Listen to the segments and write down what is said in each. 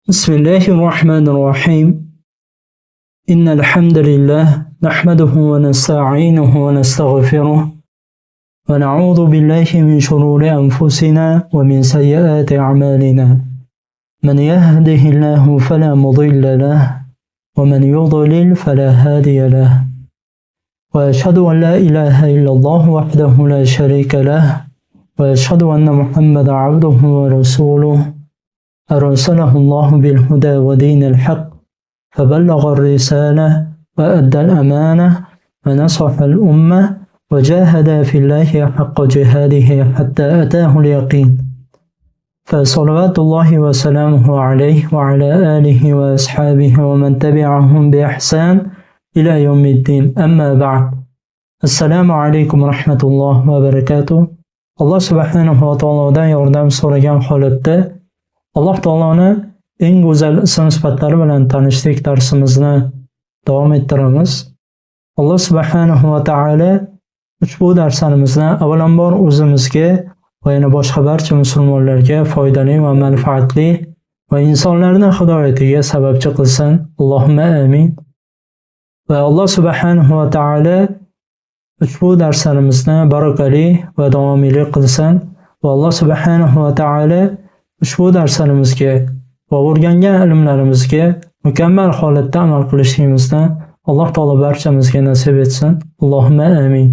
بسم الله الرحمن الرحيم. إن الحمد لله نحمده ونستعينه ونستغفره ونعوذ بالله من شرور أنفسنا ومن سيئات أعمالنا. من يهده الله فلا مضل له ومن يضلل فلا هادي له. وأشهد أن لا إله إلا الله وحده لا شريك له وأشهد أن محمدا عبده ورسوله أرسله الله بالهدى ودين الحق فبلغ الرسالة وأدى الأمانة ونصح الأمة وجاهد في الله حق جهاده حتى أتاه اليقين. فصلوات الله وسلامه عليه وعلى آله وأصحابه ومن تبعهم بإحسان إلى يوم الدين. أما بعد، السلام عليكم ورحمة الله وبركاته. Alloh subhanahu va taolodan yordam so'ragan holatda Alloh taoloni eng go'zal ism sifatlari bilan tanishlik darsimizni davom ettiramiz. Alloh subhanahu va taolo ushbu darslarimizni avvalambor o'zimizga va yana boshqa barcha musulmonlarga foydali va manfaatli va insonlarni hidoyatiga sababchi qilsin. Allohumma amin. Va Alloh subhanahu va taolo ushbu darslarimizni barakali va davomli qilsin va Alloh subhanahu va taolo ushbu darslarimizga va o'rgangan ilmlarimizga mukammal holatda amal qilishimizni Alloh taolo barchamizga nasib etsin. Allohumma amin.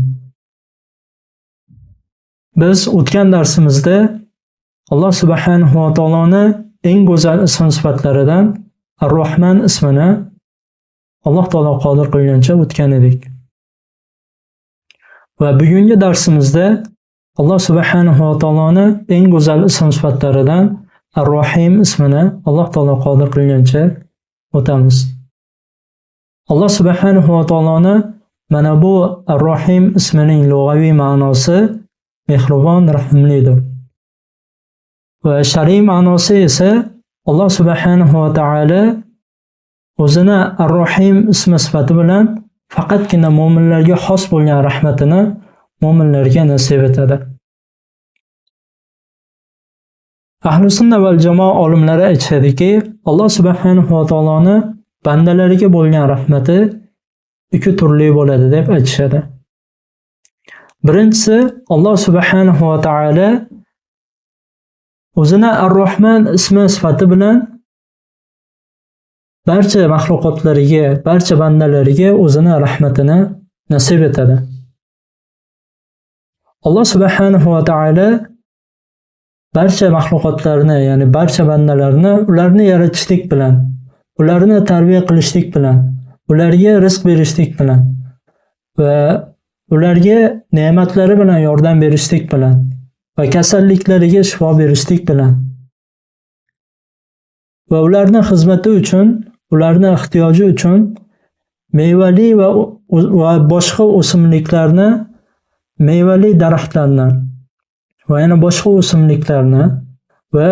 Biz o'tgan darsimizda Alloh subhanahu va taoloni eng go'zal ism sifatlaridan Ar-Rahman ismini Alloh taolo qodir qilgancha o'tgan edik. Va bugungi darsimizda Alloh subhanahu va taoloni eng go'zal ism sifatlaridan Ar-Rahim ismini Alloh taolo qodir qilgancha o'tamiz. Alloh subhanahu va taoloni mana bu Ar-Rahim ismining lug'aviy ma'nosi mehribon, rahimlidir. Va shar'iy ma'nosi esa Alloh subhanahu va taolo o'zini Ar-Rahim ismi sifati bilan faqatgina mo'minlarga xos bo'lgan rahmatini mo'minlarga nasib etadi. Ahli sunna val jamoa olimlari aytishadiki, Alloh subhanahu va taoloni bandalariga bo'lgan rahmati ikki turli bo'ladi deb aytishadi. Birinchisi, Alloh subhanahu va taolo o'zini Ar-Rahman ismi sifati bilan barcha maxluqotlariga, barcha bandalariga o'zini rahmatini nasib etadi. Alloh subhanahu va taolo barcha maxluqotlarni, ya'ni barcha bandalarni ularni yaratishlik bilan, ularni tarbiya qilishlik bilan, ularga rizq berishlik bilan va ularga ne'matlari bilan yordam berishlik bilan va kasalliklariga shifo berishlik bilan va ularni xizmati uchun, ularni ehtiyoji uchun mevali va boshqa o'simliklarni, mevali daraxtlarni va yana boshqa o'simliklarni va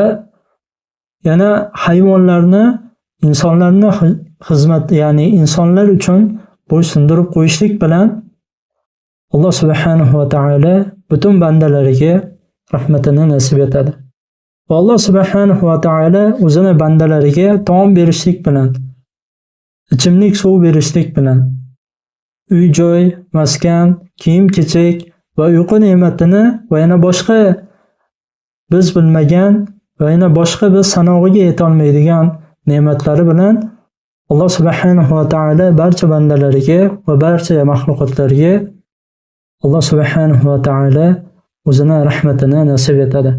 yana hayvonlarni insonlarni xizmat, ya'ni insonlar uchun bo'ysundirib qo'yishlik bilan Alloh subhanahu va taolo butun bandalariga rahmatini nasib etadi. Va Alloh subhanahu va taolo o'zini bandalariga taom berishlik bilan, ichimlik suv berishlik bilan, uy-joy, maskan, kiyim-kechak va uyqu ne'matini va yana boshqa biz bilmagan va yana boshqa biz sanog'iga yetolmaydigan ne'matlari bilan Alloh subhanahu va taolo barcha bandalariga va barcha maxluqotlarga Alloh subhanahu va taolo o'zini rahmatini nasib etadi.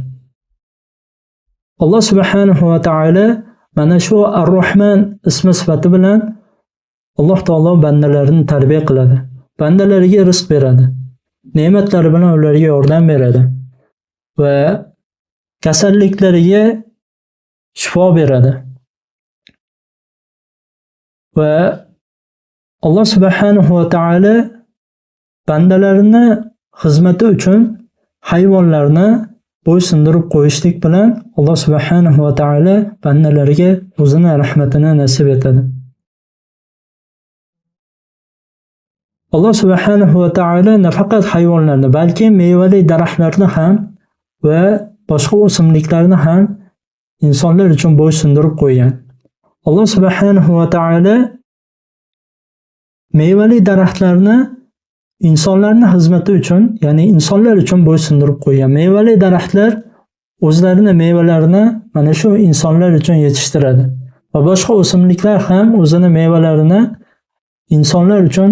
Alloh subhanahu va taolo mana shu Ar-Rahman ismi sifati bilan Alloh taolo bandalarini tarbiya qiladi. Bandalariga rizq beradi. Ne'matlari bilan ularga yordam beradi va kasalliklariga shifo beradi. Va Alloh subhanahu va taolo bandalarini xizmati uchun hayvonlarni bo'ysundirib qo'yishlik bilan Alloh subhanahu va taolo bandalariga o'zini rahmatini nasib etadi. Alloh subhanahu va taolo nafaqat hayvonlarni, balki mevali daraxtlarni ham va boshqa o'simliklarni ham insonlar uchun bo'ysundirib qo'ygan. Alloh subhanahu va taolo mevali daraxtlarni insonlarning xizmati uchun, ya'ni insonlar uchun bo'ysundirib qo'ygan. Mevali daraxtlar o'zlarini mevalarini mana shu insonlar uchun yetishtiradi. Va boshqa o'simliklar ham o'zini mevalarini insonlar uchun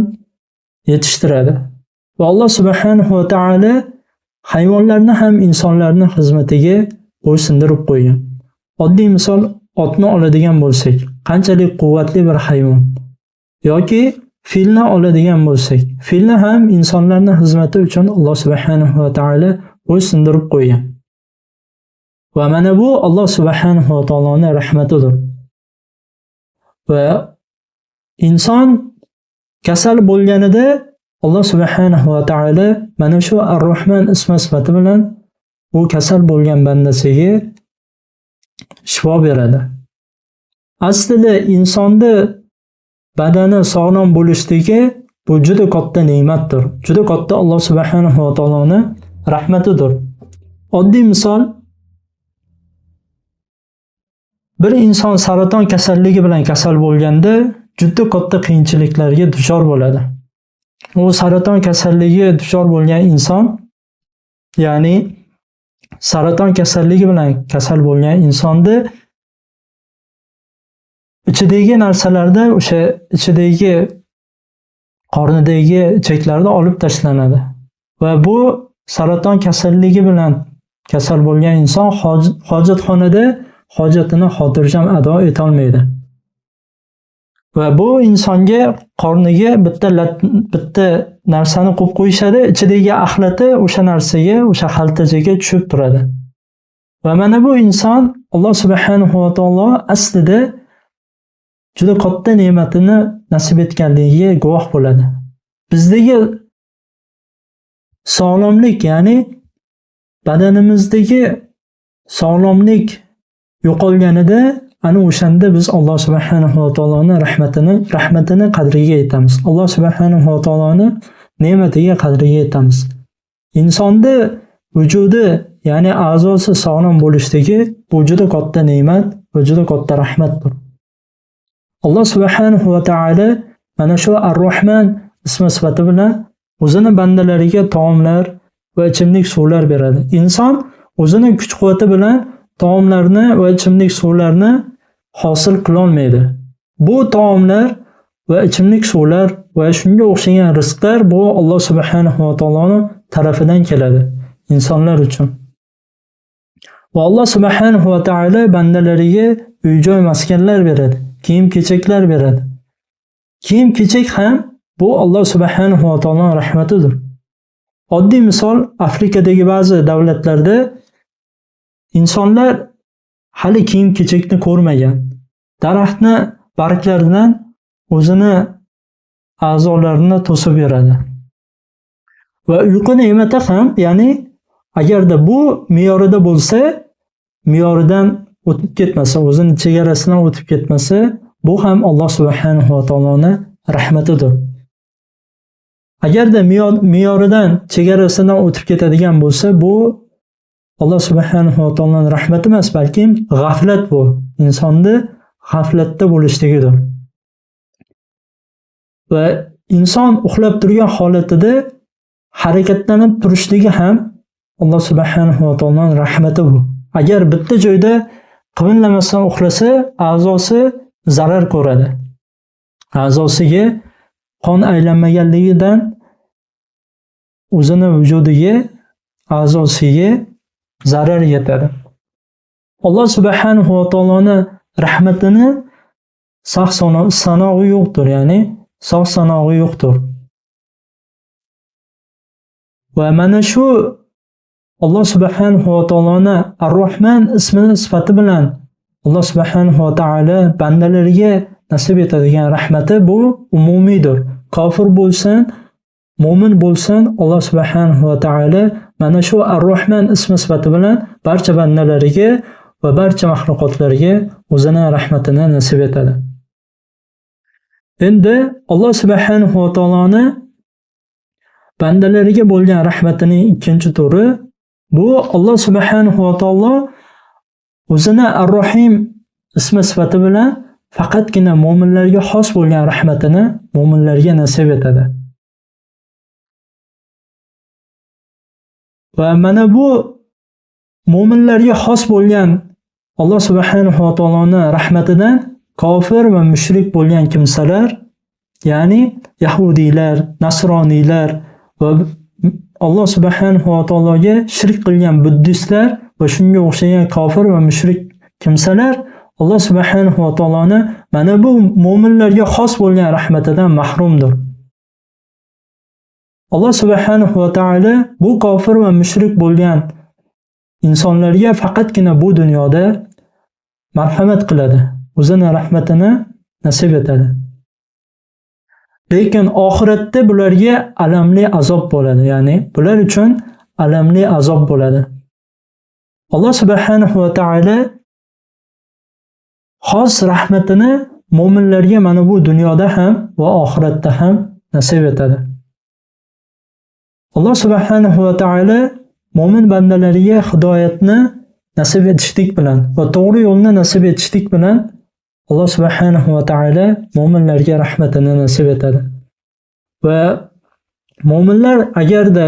yetishtiradi. Va Alloh subhanahu va taolo hayvonlarni ham insonlarning xizmatiga bo'ysundirib qo'ygan. Oddiy misol otni oladigan bo'lsak, qanchalik quvvatli bir hayvon, yoki filni oladigan bo'lsak, filni ham insonlarning xizmati uchun Alloh subhanahu va taolo bo'ysundirib qo'ygan. Va mana bu Alloh subhanahu va taoloning rahmatidir. Va inson kasal bo'lganida Alloh subhanahu va taolo mana shu Ar-Rahman ismi sifati bilan u kasal bo'lgan bandasiga shifo beradi. Aslida insonni badani sog'lom bo'lishligi bu juda katta ne'matdir. Juda katta Alloh subhanahu va taoloning rahmatidir. Oddiy misol, bir inson saraton kasalligi bilan kasal bo'lganda juda katta qiyinchiliklarga duchor bo'ladi. U saraton kasalligiga duchor bo'lgan inson, ya'ni saraton kasalligi bilan kasal bo'lgan insonda ichidagi narsalarda, o'sha ichidagi qornidagi ichaklarda olib tashlanadi. Va bu saraton kasalligi bilan kasal bo'lgan inson hojatxonada hojatini xotirjam ado eta olmaydi. Va bu insonga qorniga bitta narsani qo'yib qo'yishadi, ichidagi axlati o'sha narsaga, o'sha xaltachaga tushib turadi. Va mana bu inson Alloh subhanahu va taolo aslida juda katta ne'matini nasib etganligiga guvoh bo'ladi. Bizdagi sog'lomlik, ya'ni badanimizdagi sog'lomlik yo'qolganida ana o'shanda biz Alloh subhanahu va taoloning rahmatini qadriga yetamiz. Alloh subhanahu va taoloning ne'matiga qadriga yetamiz. Insonda vujudi, ya'ni a'zosi sog'lom bo'lishligi bu juda katta ne'mat va juda katta rahmatdir. Alloh subhanahu va taolo mana shu Ar-Rahman ismi sifati bilan o'zini bandalariga taomlar va ichimlik suvlar beradi. Inson o'zini kuch-quvvati bilan taomlarni va ichimlik suvlarni hosil qila olmaydi. Bu taomlar va ichimlik suvlar va shunga o'xshagan rizqlar bu Alloh subhanahu va taoloning tarafidan keladi insonlar uchun. Va Alloh subhanahu va taolo bandalariga uy-joy maskanlar beradi, kiyim-kechaklar beradi. Kiyim-kechak ham bu Alloh subhanahu va taoloning rahmatidir. Oddiy misol, Afrikadagi ba'zi davlatlarda insonlar hali kiyim-kechakni ko'rmagan. Daraxtni barglaridan o'zini a'zolarini to'sib beradi. Va uyqu ne'mati ham, ya'ni agarda bu me'yorida bo'lsa, me'yoridan o'tib ketmasa, o'zini chegarasidan o'tib ketmasa, bu ham Alloh subhanahu va taoloning rahmatidir. Agarda me'yoridan, chegarasidan o'tib ketadigan bo'lsa, bu Alloh subhanahu va taoloning rahmati emas, balki g'aflat bu. Insonni g'aflatda bo'lishligidir. Va inson uxlab turgan holatida harakatlanib turishligi ham Alloh subhanahu va taoloning rahmati bu. Agar bitta joyda qimirlamasdan uxlasa, a'zosi zarar ko'radi. A'zosiga qon aylanmaganligidan o'zini vujudiga, a'zosiga zarar yetadi. Alloh subhanahu va taoloning rahmatini sanog'i yo'qdir, ya'ni sog' sanog'i yo'qdir. Va mana shu Alloh subhanahu va taoloni Ar-Rahman ismi sifati bilan Alloh subhanahu va taolo bandalariga nasib etadigan rahmati bu umumiydir. Kofir bo'lsin, mo'min bo'lsin, Alloh subhanahu va taolo mana shu Ar-Rahman ismi sifati bilan barcha bandalariga va barcha maxluqotlarga o'zini rahmatini nasib etadi. Endi Alloh subhanahu va taoloni bandalariga bo'lgan rahmatining ikkinchi turi bu Alloh subhanahu va taolo o'zini Ar-Rahim ismi sifati bilan faqatgina mo'minlarga xos bo'lgan rahmatini mo'minlarga nasib etadi. Va mana bu mo'minlarga xos bo'lgan Alloh subhanahu va taoloning rahmatidan kofir va mushrik bo'lgan kimsalar, ya'ni yahudiylar, nasroniylar va Alloh subhanahu va taologa shirk qilgan buddistlar va shunga o'xshagan kofir va mushrik kimsalar Alloh subhanahu va taoloni mana bu mo'minlarga xos bo'lgan rahmatidan mahrumdir. Alloh subhanahu va taolo bu kofir va mushrik bo'lgan insonlarga faqatgina bu dunyoda marhamat qiladi, o'zini rahmatini nasib etadi. Lekin oxiratda bularga alamli azob bo'ladi, ya'ni bular uchun alamli azob bo'ladi. Alloh subhanahu va taolo xos rahmatini mo'minlarga mana bu dunyoda ham va oxiratda ham nasib etadi. Alloh subhanahu va taolo mo'min bandalariga hidoyatni nasib etishlik bilan va to'g'ri yo'lni nasib etishlik bilan Alloh subhanahu va taolo mo'minlarga rahmatini nasib etadi. Va mo'minlar agarda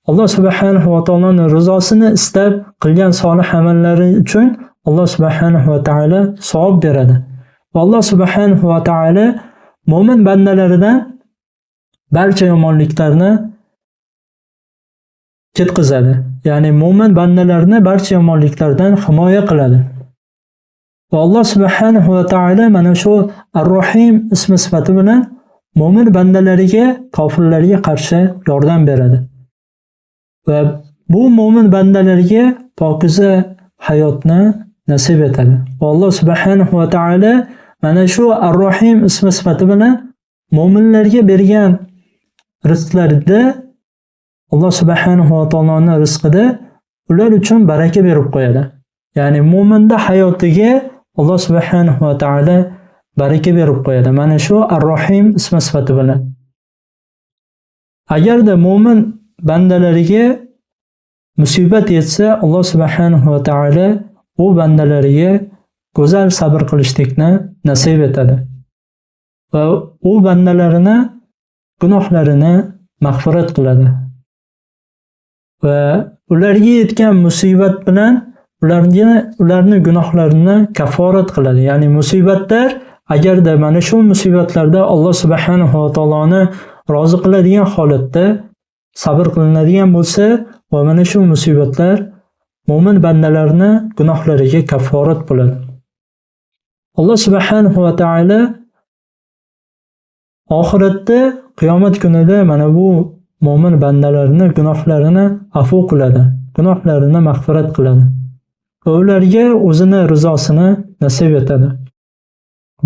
Alloh subhanahu va taoloning rizosini istab qilgan solih amallari uchun Alloh subhanahu va taolo savob beradi. Va Alloh subhanahu va taolo mo'min bandalaridan barcha yomonliklarni ketqizadi. Ya'ni mo'min bandalarni barcha yomonliklardan himoya qiladi. Va Alloh subhanahu va taolo mana shu Ar-Rahim ismi sifati bilan mo'min bandalariga kofirlarga qarshi yordam beradi. Va bu mo'min bandalarga pokiza hayotni nasib etadi. Va Alloh subhanahu va taolo mana shu Ar-Rahim ismi sifati bilan mo'minlarga bergan rizqlarida Alloh subhanahu va taoloning rizqida ular uchun baraka berib qo'yadi. Ya'ni mo'minda hayotiga Alloh subhanahu va taolo baraka berib qo'yadi. Mana shu Ar-Rahim ismi sifati bilan. Agarda mo'min bandalariga musibat yetsa, Alloh subhanahu va taolo u bandalariga go'zal sabr qilishlikni nasib etadi. Va u bandalarini gunohlarini mag'firat qiladi. Va ularga yetgan musibat bilan ularni gunohlarini kaforat qiladi. Ya'ni musibatlar, agarda mana shu musibatlarda Alloh subhanahu va taoloni rozi qiladigan holatda sabr qilinadigan bo'lsa, va mana shu musibatlar mo'min bandalarni gunohlariga kaforat bo'ladi. Alloh subhanahu va taolo oxiratda qiyomat kunida mana bu mo'min bandalarni gunohlarini afu qiladi, gunohlarini mag'firat qiladi va ularga o'zini rizosini nasib etadi.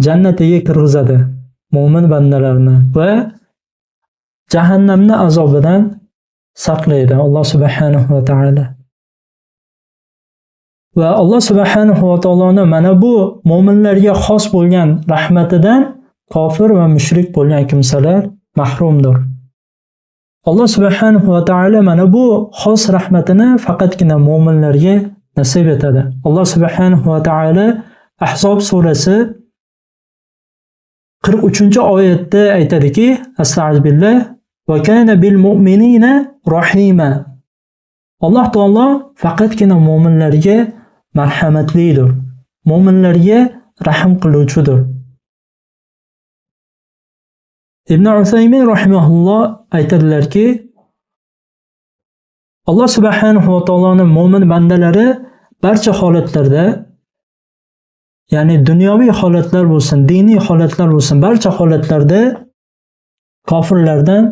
Jannatiga kirgizadi mo'min bandalarni va jahannamni azobidan saqlaydi Alloh subhanahu va taolo. Va Alloh subhanahu va taoloning mana bu mo'minlarga xos bo'lgan rahmatidan kofir va mushrik bo'lgan kimsalar mahrumdir. Alloh subhanahu va taolo mana bu xos rahmatini faqatgina mo'minlarga nasib etadi. Alloh subhanahu va taolo Ahzob surasi 43-oyatda aytadiki, Astag'billah va kana bil mu'minina rahima. Alloh taolo faqatgina mo'minlarga marhamatlidir. Mo'minlarga rahm qiluvchidir. Ibn Usaymin rahimahulloh aytadilarki, Alloh subhanahu va taoloning mo'min bandalari barcha holatlarda, ya'ni dunyoviy holatlar bo'lsin, diniy holatlar bo'lsin, barcha holatlarda kofirlardan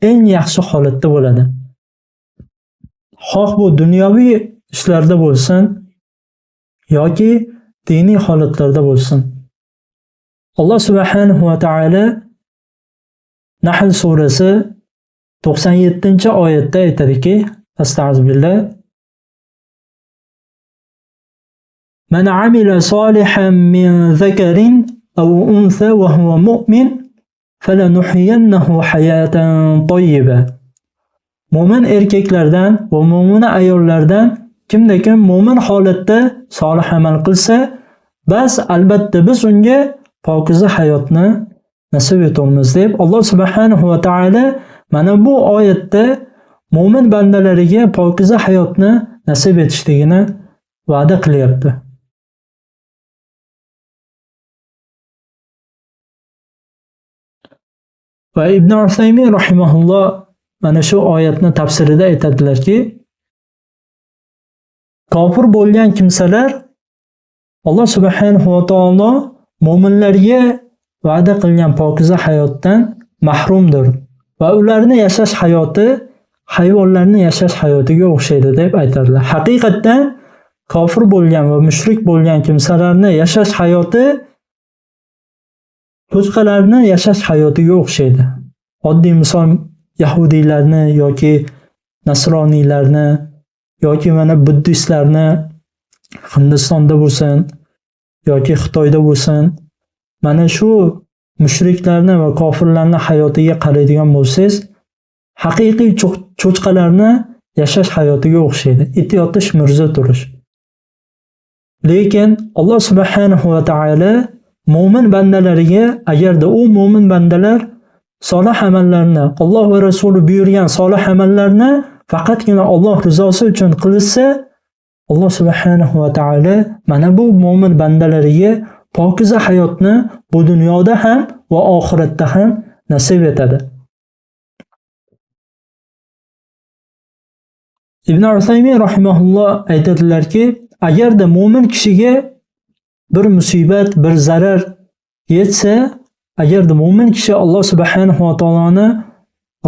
eng yaxshi holatda bo'ladi. Xoh bu dunyoviy ishlarda bo'lsin yoki diniy holatlarda bo'lsin. Alloh subhanahu va taolo Nahl surasi 97-oyatda aytadiki, Astag'billah Man amila salihan min zakarin aw unsa wa huwa mu'min falanuhyiyannahu hayatan tayyiba. Mo'min erkaklardan va mo'mina ayollardan kimda-kim mo'min holatda solih amal qilsa, bas albatta biz unga pokiza hayotni nasib etamiz deb Alloh subhanahu va taolo mana bu oyatda mo'min bandalariga pokiza hayotni nasib etishligini va'da qilyapti. Va Ibn Usaymin rahimahulloh mana shu oyatni tafsirida aytadilarki, kofir bo'lgan kimsalar Alloh subhanahu va taolo mo'minlarga va'da qilgan pokiza hayotdan mahrumdir va ularni yashash hayoti hayvonlarning yashash hayotiga o'xshaydi deb aytadilar. Haqiqatdan kofir bo'lgan va mushrik bo'lgan kimsalarning yashash hayoti cho'chqalarning yashash hayotiga o'xshaydi. Oddiy misol yahudiylarni yoki nasroniylarni yoki mana buddistlarni Hindistonda bo'lsin yoki Xitoyda bo'lsin, mana shu mushriklarni va kofirlarning hayotiga qaraydigan bo'lsangiz, haqiqiy cho'chqalarni yashash hayotiga o'xshaydi. It yotish, mirza turish. Lekin Alloh subhanahu va taolo mo'min bandalariga, agarda u mo'min bandalar solih amallarni, Alloh va Rasuli buyurgan solih amallarni faqatgina Alloh rizosi uchun qilsa, Alloh subhanahu va taolo mana bu mo'min bandalariga pokiza hayotni bu dunyoda ham va oxiratda ham nasib etadi. Ibn Usaymin rahimahulloh aytadilarki, agarda mo'min kishiga bir musibat, bir zarar yetsa, agarda mo'min kishi Alloh subhanahu va taoloni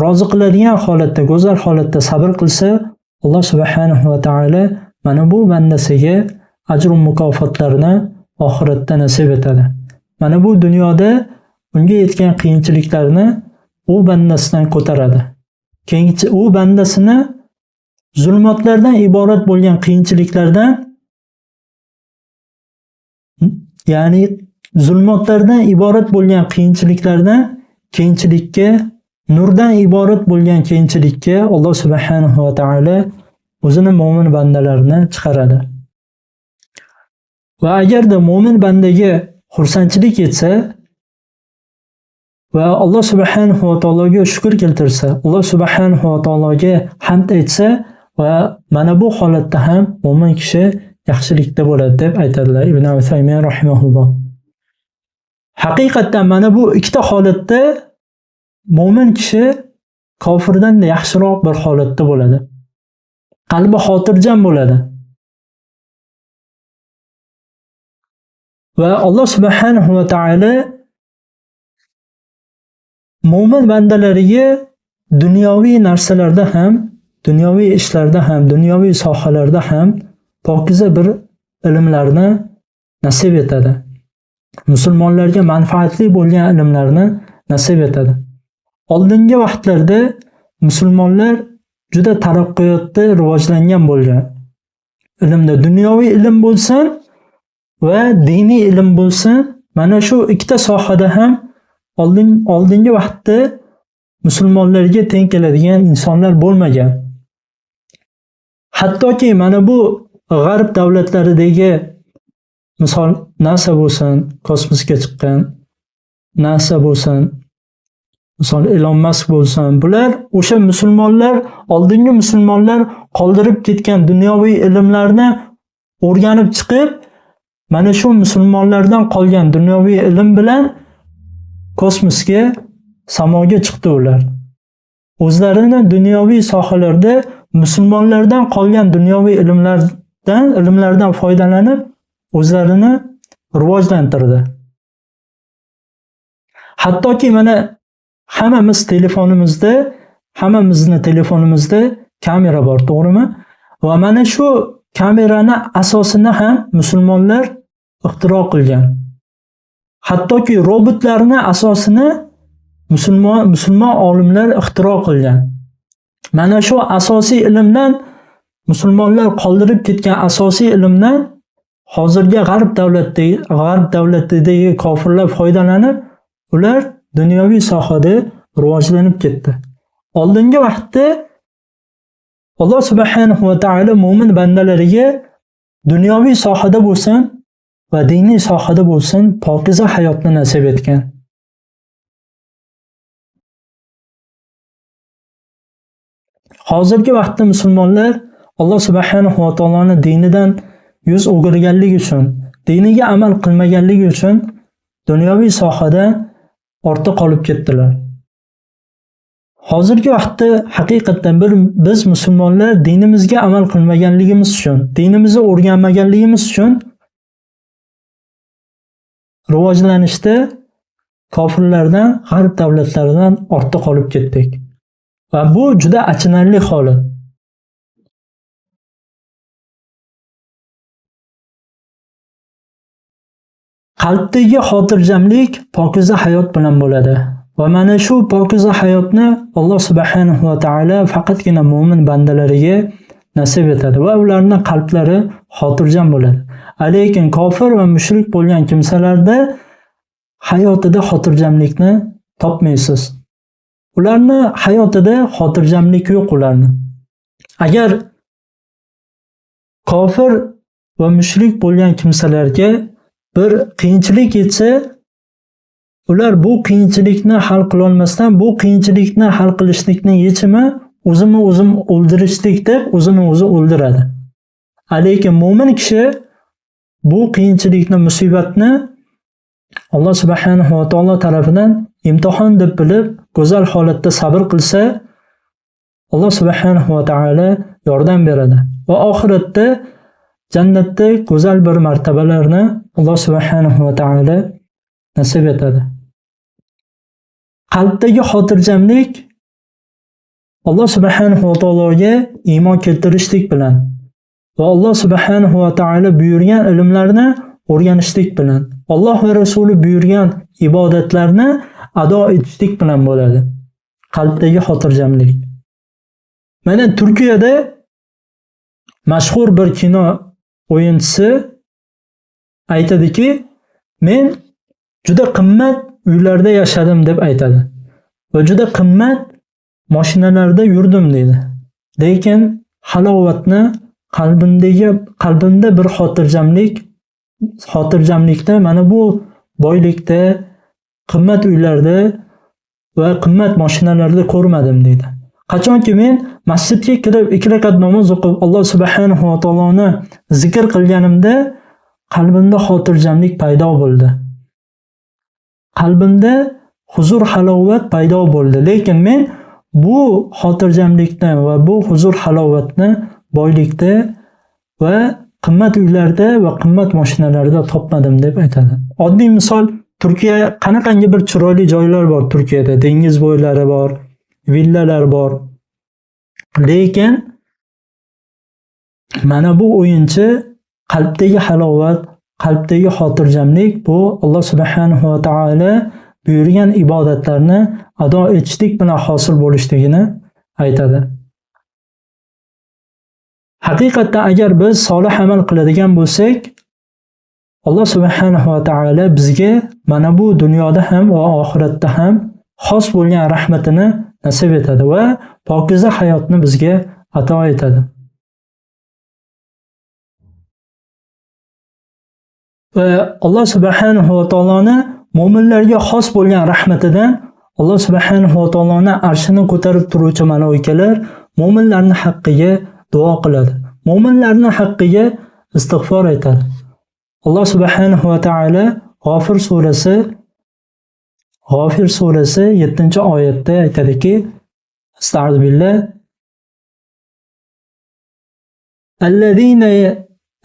rozi qiladigan holatda, go'zal holatda sabr qilsa, Alloh subhanahu va taolo mana bu bandasiga ajr va mukofotlarni oxiratda nasib etadi. Mana bu dunyoda unga yetgan qiyinchiliklarni u bandasidan ko'taradi. Keyinchi u bandasini zulmatlardan iborat bo'lgan qiyinchiliklardan, ya'ni zulmatlardan iborat bo'lgan qiyinchiliklardan keyinchilikka, nurdan iborat bo'lgan keyinchilikka Alloh subhanahu va taolo o'zini mo'min bandalarini chiqaradi. Va agarda mo'min bandaga xursandchilik yetsa va Alloh subhanahu va taologa shukr keltirsa, Alloh subhanahu va taologa hamd aytsa va mana bu holatda ham mo'min kishi yaxshilikda bo'ladi deb aytadilar Ibn Usaymin rahimahulloh. Haqiqatdan mana bu ikkita holatda mo'min kishi kofirdan yaxshiroq bir holatda bo'ladi. Qalbi xotirjam bo'ladi. Va Alloh subhanahu va taolo mo'min bandalariga dunyoviy narsalarda ham, dunyoviy ishlarda ham, dunyoviy sohalarda ham pokiza bir ilmlarni nasib etadi. Musulmonlarga manfaatli bo'lgan ilmlarni nasib etadi. Oldingi vaqtlarda musulmonlar juda taraqqiyotda rivojlangan bo'lgan. Ilmda dunyoviy ilm bo'lsin va diniy ilm bo'lsin, mana shu ikkita sohada ham oldingi vaqtda musulmonlarga teng keladigan insonlar bo'lmagan. Hattoki mana bu g'arb davlatlaridagi misol NASA bo'lsin, kosmosga chiqqan NASA bo'lsin, misol Elon Musk bo'lsin, bular o'sha musulmonlar, oldingi musulmonlar qoldirib ketgan dunyoviy ilmlarni o'rganib chiqib, mana shu musulmonlardan qolgan dunyoviy ilm bilan kosmosga, samoga chiqdi ular. O'zlarini dunyoviy sohalarda musulmonlardan qolgan dunyoviy ilmlardan foydalanib o'zlarini rivojlantirdi. Hattoki mana hammamiz telefonimizda, hammamizni telefonimizda kamera bor, to'g'rimi? Va mana shu kamerani asosini ham musulmonlar ixtiro qilgan. Hattoki robotlarni asosini musulmon olimlar ixtiro qilgan. Mana shu asosiy ilmdan musulmonlar qoldirib ketgan asosiy ilmdan hozirgi g'arb davlatidagi kofirlar foydalanib, ular dunyoviy sohada rivojlanib ketdi. Oldingi vaqtda Alloh subhanahu va taolo mo'min bandalariga dunyoviy sohada bo'lsin va diniy sohada bo'lsin pokiza hayotni nasib etgan. Hozirgi vaqtda musulmonlar Alloh subhanahu va taoloning dinidan yuz o'girganligi uchun, diniga amal qilmaganligi uchun dunyoviy sohada ortda qolib ketdilar. Hozirgi vaqtda haqiqatan biz musulmonlar dinimizga amal qilmaganligimiz uchun, dinimizni o'rganmaganligimiz uchun rivojlanishda kofirlardan, g'arb davlatlaridan ortda qolib ketdik. Va bu juda achinarli holat. Qalbdagi xotirjamlik pokiza hayot bilan bo'ladi. Va mana shu pokiza hayotni Alloh subhanahu va taolo faqatgina mo'min bandalariga nasib etadi va ularning qalblari xotirjam bo'ladi. Lekin kofir va mushrik bo'lgan kimsalarda hayotida xotirjamlikni topmaysiz. Ularning hayotida xotirjamlik yo'q ularni. Agar kofir va mushrik bo'lgan kimsalarga bir qiyinchilik yetsa, ular bu qiyinchilikni hal qila olmasdan, bu qiyinchilikni hal qilishlikning yechimi o'zimni o'zim o'ldirishlik deb o'zini o'zi o'ldiradi. Lekin mo'min kishi bu qiyinchilikni, musibatni Alloh subhanahu va taolo tarafidan imtihon deb bilib, go'zal holatda sabr qilsa, Alloh subhanahu va taolo yordam beradi va oxiratda jannatda go'zal bir martabalarni Alloh subhanahu va taolo nasib etadi. Qalbdagi xotirjamlik Alloh subhanahu va taologa iymon keltirishlik bilan va Alloh subhanahu va taolo buyurgan ilmlarni o'rganishlik bilan, Alloh va Rasuli buyurgan ibodatlarni ado etishlik bilan bo'ladi. Qalbdagi xotirjamlik. Mana Turkiyada mashhur bir kino o'yinchisi aytadiki, men juda qimmat uylarda yashadim deb aytadi va juda qimmat mashinalarda yurdim deydi. Lekin halovatni qalbimda bir xotirjamlikda mana bu boylikda, qimmat uylarda va qimmat mashinalarda ko'rmadim deydi. Qachonki men masjidga kirib 2 rakat namoz o'qib Alloh subhanahu va taoloni zikr qilganimda qalbimda xotirjamlik paydo bo'ldi. Qalbimda huzur halovat paydo bo'ldi. Lekin men bu xotirjamlikni va bu huzur halovatni boylikda va qimmat uylarda va qimmat mashinalarda topmadim deb aytadi. Oddiy misol, Turkiya qanaqangi bir chiroyli joylar bor Turkiyada, dengiz bo'ylari bor, villalar bor. Lekin mana bu o'yinchi qalbdagi halovat, qalbdagi xotirjamlik bu Alloh subhanahu va taolo buyurgan ibodatlarni ado etishlik bilan hosil bo'lishligini aytadi. Haqiqatda agar biz solih amal qiladigan bo'lsak, Alloh subhanahu va taolo bizga mana bu dunyoda ham va oxiratda ham xos bo'lgan rahmatini nasib etadi va pokiza hayotni bizga ato etadi. Va Alloh subhanahu va taoloni mo'minlarga xos bo'lgan rahmatidan Alloh subhanahu va taoloni arshini ko'tarib turuvchi maloikalar mo'minlarning haqqiga duo qiladi. Mo'minlarning haqqiga istig'for aytadi. Alloh subhanahu va taolo G'ofir surasi 7-oyatda aytadiki, Astag'firullah.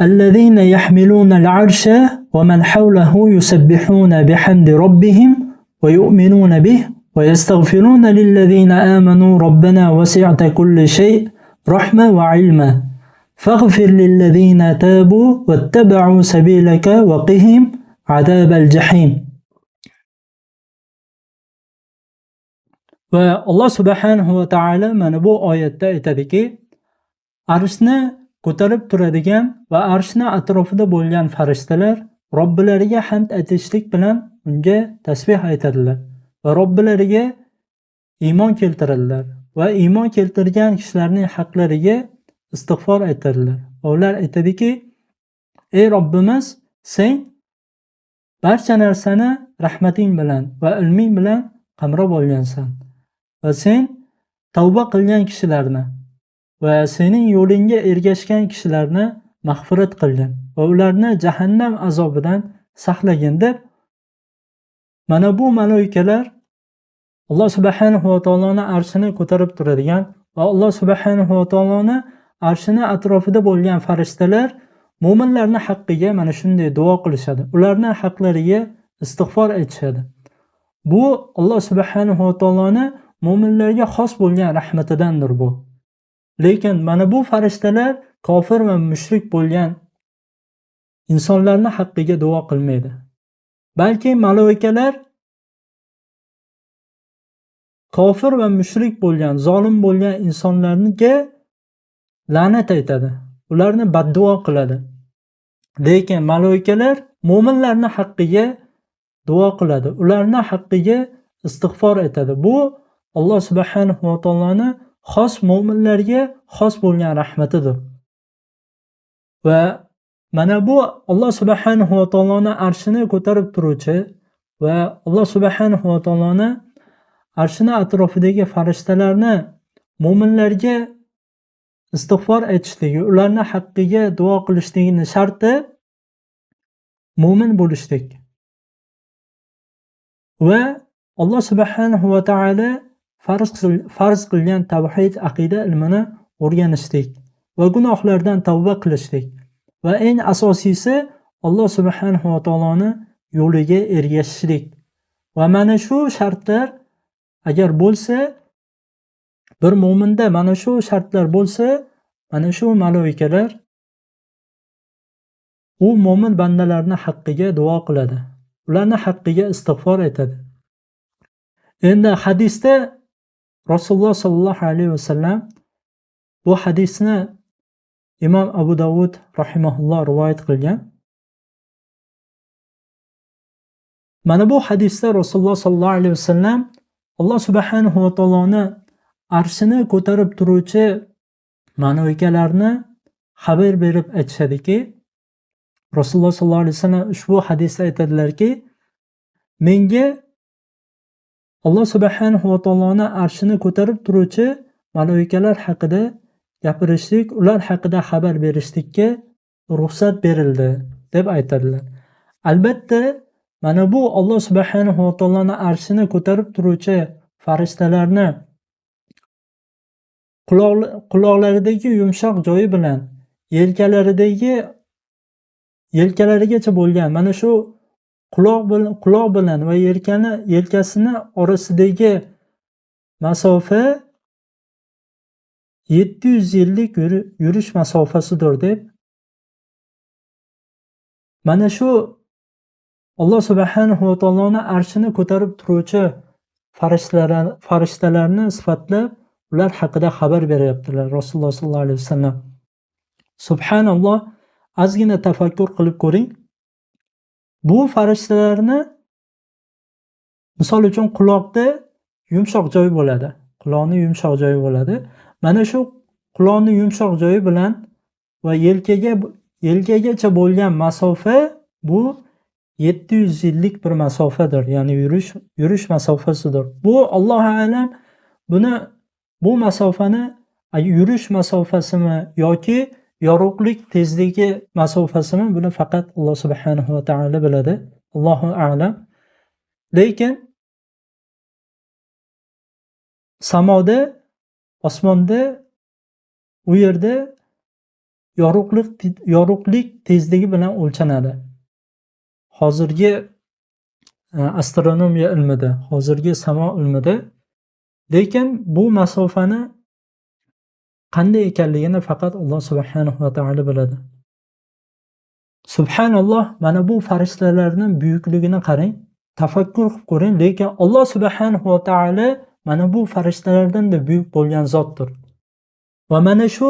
Allazina yahmiluna al-arsha wa man hawlahu yusabbihuna bihamdi robbihim va yu'minuna bih va yastaghfiruna lillazina amanu robbana wasi'ta kulli shay' rahma va ilma faghfir lillazina tabu wattaba'u sabilaka wa qihim azabal jahim. Va Alloh subhanahu va taolo mana bu oyatda aytadiki, arshni ko'tarib turadigan va arshni atrofida bo'lgan farishtalar Robbilariga hamd aytishlik bilan unga tasbih aytadilar va Robbilariga iymon keltiradilar va iymon keltirgan kishilarning haqlariga istig'for aytadilar. Va ular aytadiki, ey Robbimiz, sen barcha narsani rahmating bilan va ilming bilan qamrab olgansan va sen tavba qilgan kishilarni va sening yo'lingga ergashgan kishilarni mag'firat qilgin va ularni jahannam azobidan saqlagin deb mana bu maloikalar Alloh subhanahu va taoloni arshini ko'tarib turadigan va Alloh subhanahu va taoloni arshini atrofida bo'lgan farishtalar mo'minlarning haqqiga mana shunday duo qilishadi. Ularning haqlariga istig'for aytishadi. Bu Alloh subhanahu va taoloni mo'minlarga xos bo'lgan rahmatidandir bu. Lekin mana bu farishtalar kofir va mushrik bo'lgan insonlarning haqqiga duo qilmaydi. Balki maloikalar kofir va mushrik bo'lgan, zolim bo'lgan insonlarga la'nat aytadi. Ularni badduo qiladi. Lekin maloikalar mo'minlarning haqqiga duo qiladi. Ularning haqqiga istig'for aytadi. Bu Alloh subhanahu va taoloni xos mo'minlarga xos bo'lgan rahmatidir. Va mana bu Alloh subhanahu va taoloni arshini ko'tarib turuvchi va Alloh subhanahu va taoloni arshini atrofidagi farishtalarni mo'minlarga istig'for aytishligi, ularning haqqiga duo qilishligini sharti mo'min bo'lishlik. Va Alloh subhanahu va taolo farz qilgan tavhid aqida ilmini o'rganishlik va gunohlardan tavba qilishlik va eng asosiysi Alloh subhanahu va taoloni yo'liga ergashishlik. Va mana shu shartlar agar bo'lsa, bir mo'minda mana shu shartlar bo'lsa, mana shu maloikalar u mo'min bandalarning haqqiga duo qiladi. Ularning haqqiga istig'for aytadi. Endi hadisda Rasululloh sallallohu alayhi vasallam bu hadisni Imom Abu Davud rahimahulloh rivoyat qilgan. Mana bu hadisda Rasululloh sallallohu alayhi vasallam Alloh subhanahu va taoloni arshini ko'tarib turuvchi maloikalarni xabar berib aytishadiki, Rasululloh sallallohu alayhi vasallam ushbu hadisda aytadilarki, menga Alloh subhanahu va taoloni arshini ko'tarib turuvchi maloikalar haqida gapirishlik, ular haqida xabar berishlikka ruxsat berildi deb aytadilar. Albatta, mana bu Alloh subhanahu va taoloni arshini ko'tarib turuvchi farishtalarni quloqlaridagi yumshoq joyi bilan yelkalarigacha bo'lgan mana shu quloq bilan va yelkasini orasidagi masofa 700 yillik yurish masofasidir deb mana shu Alloh subhanahu va taoloni arshini ko'tarib turuvchi farishtalarni sifatlab ular haqida xabar beryaptilar Rasululloh sallallohu alayhi vasallam. Subhanalloh, ozgina tafakkur qilib ko'ring. Bu farishtalarni misol uchun quloqda yumshoq joyi bo'ladi. Quloqning yumshoq joyi bo'ladi. Mana shu quloqning yumshoq joyi bilan va yelkagacha bo'lgan masofa bu 700 yillik bir masofadir. Ya'ni yurish masofasidir. Bu Allohu a'lam bu masofani yurish masofasimi yoki yorug'lik tezligi masofasimi, buni faqat Alloh subhanahu va taolo biladi. Allohu a'lam. Lekin samoda, osmonda, u yerda yorug'lik tezligi bilan o'lchanadi. Hozirgi astronomiya ilmida, hozirgi samo ilmida, lekin bu masofani qanday ekanligini faqat Alloh subhanahu va taolo biladi. Subhanalloh, mana bu farishtalarning buyukligini qarang, tafakkur qilib ko'ring, lekin Alloh subhanahu va taolo mana bu farishtalardan da buyuk bo'lgan zotdir. Va mana shu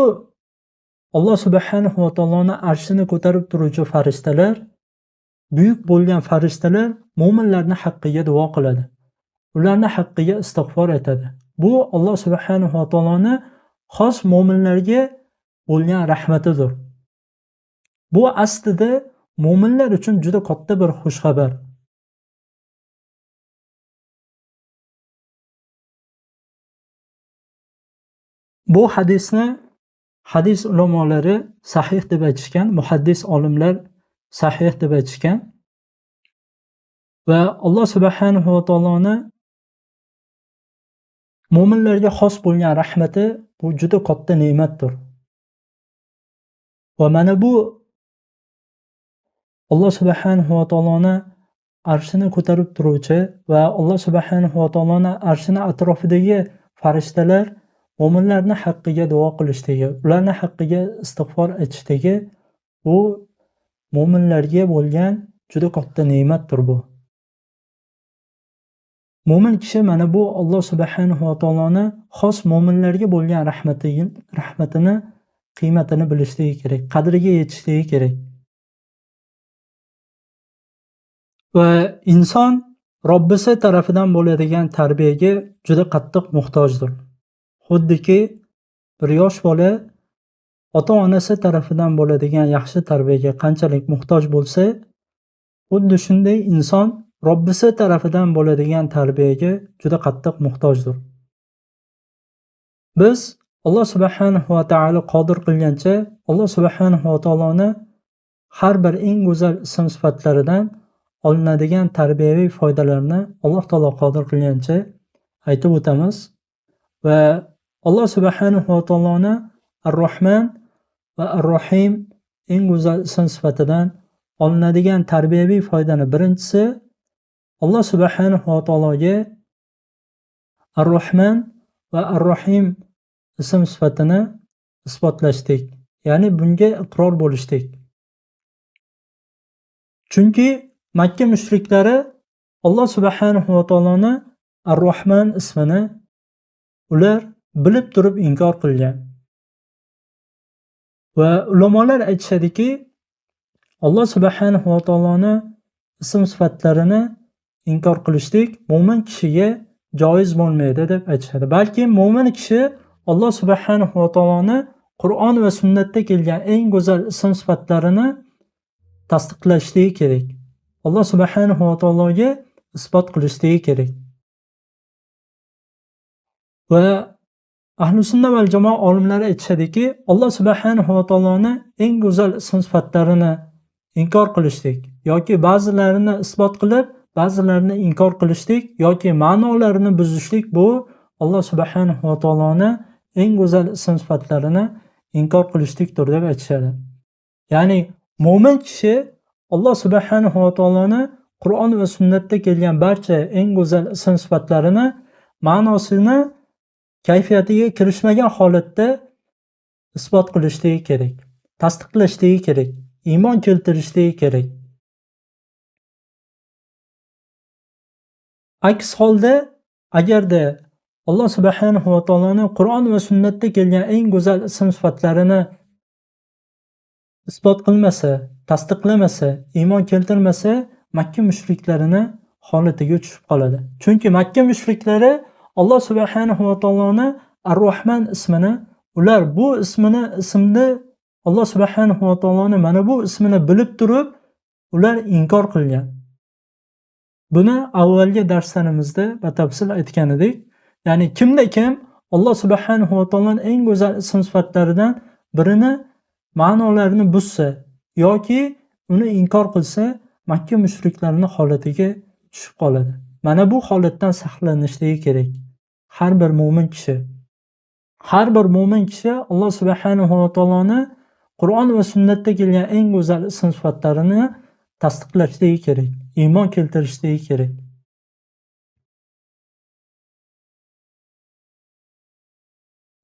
Alloh subhanahu va taoloning arshini ko'tarib turuvchi farishtalar, buyuk bo'lgan farishtalar mo'minlarning haqqiga duo qiladi. Ularning haqqiga istig'for aytadi. Bu Alloh subhanahu va taoloning xos mo'minlarga bo'lgan rahmatidir. Bu aslida mo'minlar uchun juda katta bir xushxabar. Bu hadisni hadis ulamolari sahih deb aytishgan, muhaddis olimlar sahih deb aytishgan. Va Alloh subhanahu va taoloni mo'minlarga xos bo'lgan rahmati bu juda katta ne'matdir. Va mana bu Alloh subhanahu va taoloni arshini ko'tarib turuvchi va Alloh subhanahu va taoloni arshini atrofidagi farishtalar mo'minlarning haqqiga duo qilishligi, ularning haqqiga istig'for aytishligi bu mo'minlarga bo'lgan juda katta ne'matdir bu. Mo'min kishi mana bu Alloh subhanahu va taoloni xos mo'minlarga bo'lgan rahmatini qiymatini bilishligi kerak, qadriga yetishligi kerak. Va inson Robbisi tarafidan bo'ladigan tarbiyaga juda qattiq muhtojdir. Xuddiki bir yosh bola ota-onasi tarafidan bo'ladigan yaxshi tarbiyaga qanchalik muhtoj bo'lsa, xuddi shunday inson Robbisi tarafidan bo'ladigan tarbiyaga juda qattiq muhtojdir. Biz Alloh subhanahu va taolo qodir qilgancha Alloh subhanahu va taoloni har bir eng go'zal ism sifatlaridan olinadigan tarbiyaviy foydalarni Alloh taolo qodir qilgancha aytib o'tamiz. Va Alloh subhanahu va taoloni Ar-Rahman va Ar-Rahim eng go'zal ism sifatidan olinadigan tarbiyaviy foydani birinchisi Alloh subhanahu va taologa Ar-Rahman va Ar-Rahim ism sifatini isbotlashdik, ya'ni bunga iqror bo'lishdik. Chunki Makka mushriklari Alloh subhanahu va taoloni Ar-Rahman ismini ular bilib turib inkor qilgan. Va ulamolar aytishadiki, Alloh subhanahu va taoloni ism sifatlarini inkor qilishlik mo'min kishiga joiz bo'lmaydi deb aytishadi. Balki mo'min kishi Alloh subhanahu va taoloni Qur'on va sunnatda kelgan eng go'zal ism sifatlarini tasdiqlashligi kerak. Alloh subhanahu va taologa isbot qilishligi kerak. Va Ahli sunna val jamoa olimlari aytishadiki, Alloh subhanahu va taoloni eng go'zal ism sifatlarini inkor qilishlik yoki ba'zilarini isbot qilib, ba'zilarini inkor qilishlik yoki ma'nolarini buzishlik bu Alloh subhanahu va taoloni eng go'zal ism sifatlarini inkor qilishlikdir deb aytishadi. Ya'ni mo'min kishi Alloh subhanahu va taoloni Qur'on va sunnatda kelgan barcha eng go'zal ism sifatlarini ma'nosini kayfiyatiga kirishmagan holatda isbot qilishligi kerak, tasdiqlashligi kerak, iymon keltirishligi kerak. Aks holda agarda Alloh subhanahu va taoloni Qur'on va sunnatda kelgan eng go'zal ism sifatlarini isbot qilmasa, tasdiqlamasa, iymon keltirmasa, Makka mushriklarini holatiga tushib qoladi. Chunki Makka mushriklari Alloh subhanahu va taoloni Ar-Rahman ismini, ular bu ismni Alloh subhanahu va taoloni mana bu ismini bilib turib, ular inkor qilgan. Buni avvalgi darslarimizda batafsil aytgan edik. Ya'ni kimda kim Alloh subhanahu va taoloning eng go'zal ism sifatlaridan birini ma'nolarini buzsa yoki uni inkor qilsa, Makka mushriklarining holatiga tushib qoladi. Mana bu holatdan saqlanishligi kerak har bir mo'min kishi. Har bir mo'min kishi Alloh subhanahu va taoloni Qur'on va sunnatda kelgan eng go'zal ism sifatlarini tasdiqlashligi kerak, iymon keltirishligi kerak.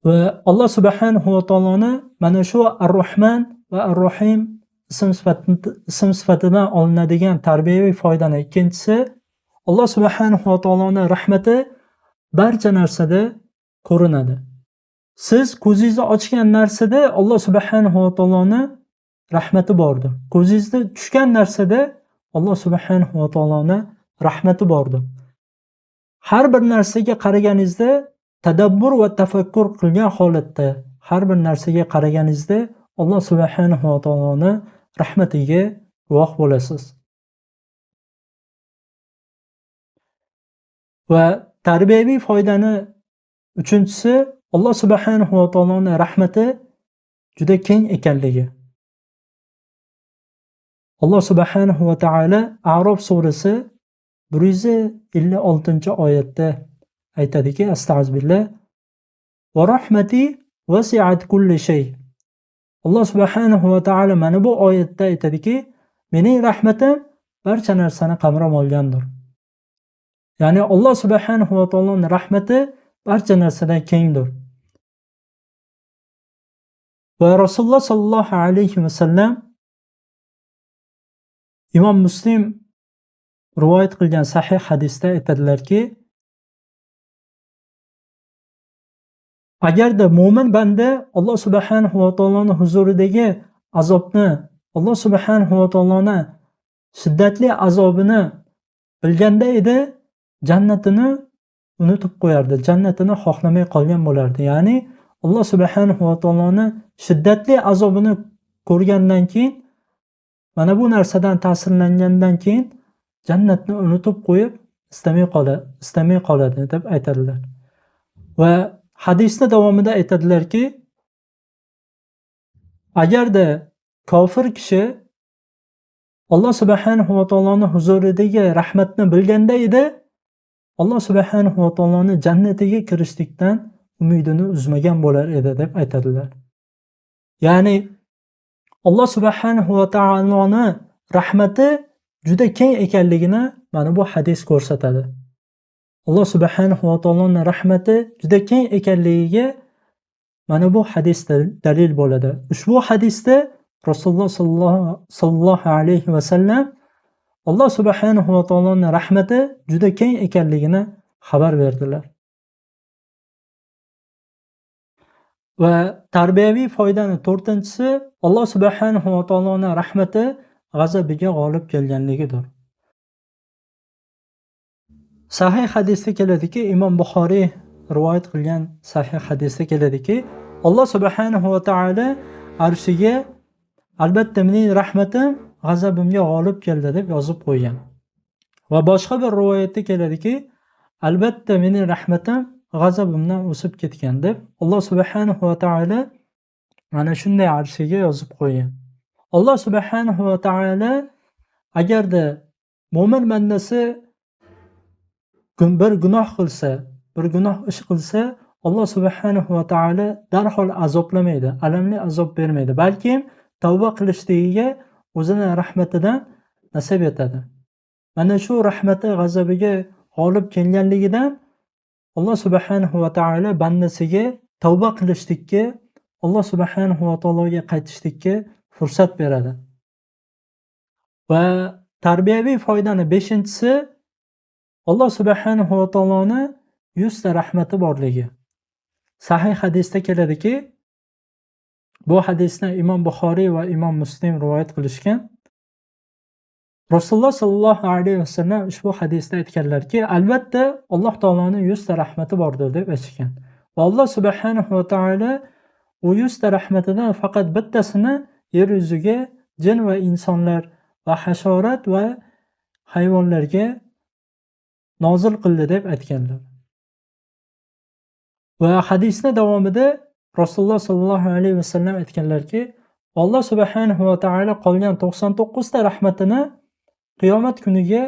Va Alloh subhanahu va taoloni mana shu Ar-Rahman va Ar-Rahim ism sifatidan olinadigan tarbiyaviy foydani ikkinchisi, Alloh subhanahu va taoloni rahmati barcha narsada ko'rinadi. Siz ko'zingizni ochgan narsada Alloh subhanahu va taoloni rahmati bordir. Ko'zingizda tushgan narsada Alloh subhanahu va taoloni rahmati bordir. Har bir narsaga qaraganingizda tadabbur va tafakkur qilgan holatda har bir narsaga qaraganingizda Alloh subhanahu va taoloni rahmatiga guvoh bo'lasiz. Va tarbiyaviy foydani uchinchisi, Alloh subhanahu va taoloning rahmati juda keng ekanligi. Alloh subhanahu va taolo A'rof surasi 156-oyatda aytadiki, astag'firullah, va rahmati vasi'at kulli shay. Alloh subhanahu va taolo mana bu oyatda aytadiki, mening rahmatim barcha narsani qamrab olgandir. Ya'ni Alloh subhanahu va taoloning rahmati barcha narsadan kengdir. Va Rasululloh sallallohu alayhi va sallam Imom Muslim rivoyat qilgan sahih hadisda aytadilarki, agarda mo'min banda Alloh subhanahu va taoloning huzuridagi azobni, Alloh subhanahu va taoloning shiddatli azobini bilganda edi, jannatini unutib qo'yardi, jannatini xohlamay qolgan bo'lardi. Ya'ni Alloh subhanahu va taoloning shiddatli azobini ko'rgandan keyin, mana bu narsadan ta'sirlangandan keyin jannatni unutib qo'yib istamay qoladi deb aytadilar. Va hadisni davomida aytadilarki, agarda kofir kishi Alloh subhanahu va taoloning huzuridagi rahmatni bilganda edi, Alloh subhanahu va taoloning jannatiga kirishlikdan umidini uzmagan bo'lar edi deb aytadilar. Ya'ni Alloh subhanahu va taoloning rahmati juda keng ekanligini mana bu hadis ko'rsatadi. Alloh subhanahu va taoloning rahmati juda keng ekanligiga mana bu hadis dalil bo'ladi. Ushbu hadisda Rasululloh sallallohu alayhi va sallam Alloh subhanahu va taoloning rahmati juda keng ekanligini xabar berdilar. Va tarbiyaviy foydani to'rtinchisi, Alloh subhanahu va taoloning rahmati g'azabiga g'olib kelganligidir. Sahih hadisda keladiki, Imom Buxoriy rivoyat qilgan sahih hadisda keladiki, Alloh subhanahu va taolo arshiga albatta mening rahmatim g'azabimga g'olib keldi deb yozib qo'ygan. Va boshqa bir rivoyatda keladiki, albatta mening rahmatim g'azabimdan o'sib ketgan deb Alloh subhanahu va taolo mana shunday arshiga yozib qo'ygan. Alloh subhanahu va taolo agarda mo'min bandasi bir gunoh qilsa, bir gunoh ish qilsa, Alloh subhanahu va taolo darhol azoblamaydi, alamli azob bermaydi, balki tavba qilishligiga o'zini rahmatidan nasib etadi. Mana shu rahmati g'azabiga g'olib kelganligidan Alloh subhanahu va taolo bandasiga tavba qilishlikka, Alloh subhanahu va taologa qaytishlikka fursat beradi. Va tarbiyaviy foydani beshinchisi, Alloh subhanahu va taoloni 100 ta rahmati borligi. Sahih hadisda keladiki, bu hadisni Imom Buxoriy va Imom Muslim rivoyat qilishgan. Rasululloh sallallohu alayhi vasallam ushbu hadisda aytganlarki, albatta Alloh taoloning 100 ta rahmati bordir deb aytishgan. Va Alloh subhanahu va taolo u 100 ta rahmatidan faqat bittasini yer yuziga jin va insonlar va hasharot va hayvonlarga nozil qildi deb aytganlar. Va hadisning davomida Rasululloh sallallohu alayhi vasallam aytganlarki, Alloh subhanahu va taolo qolgan 99 ta rahmatini qiyomat kuniga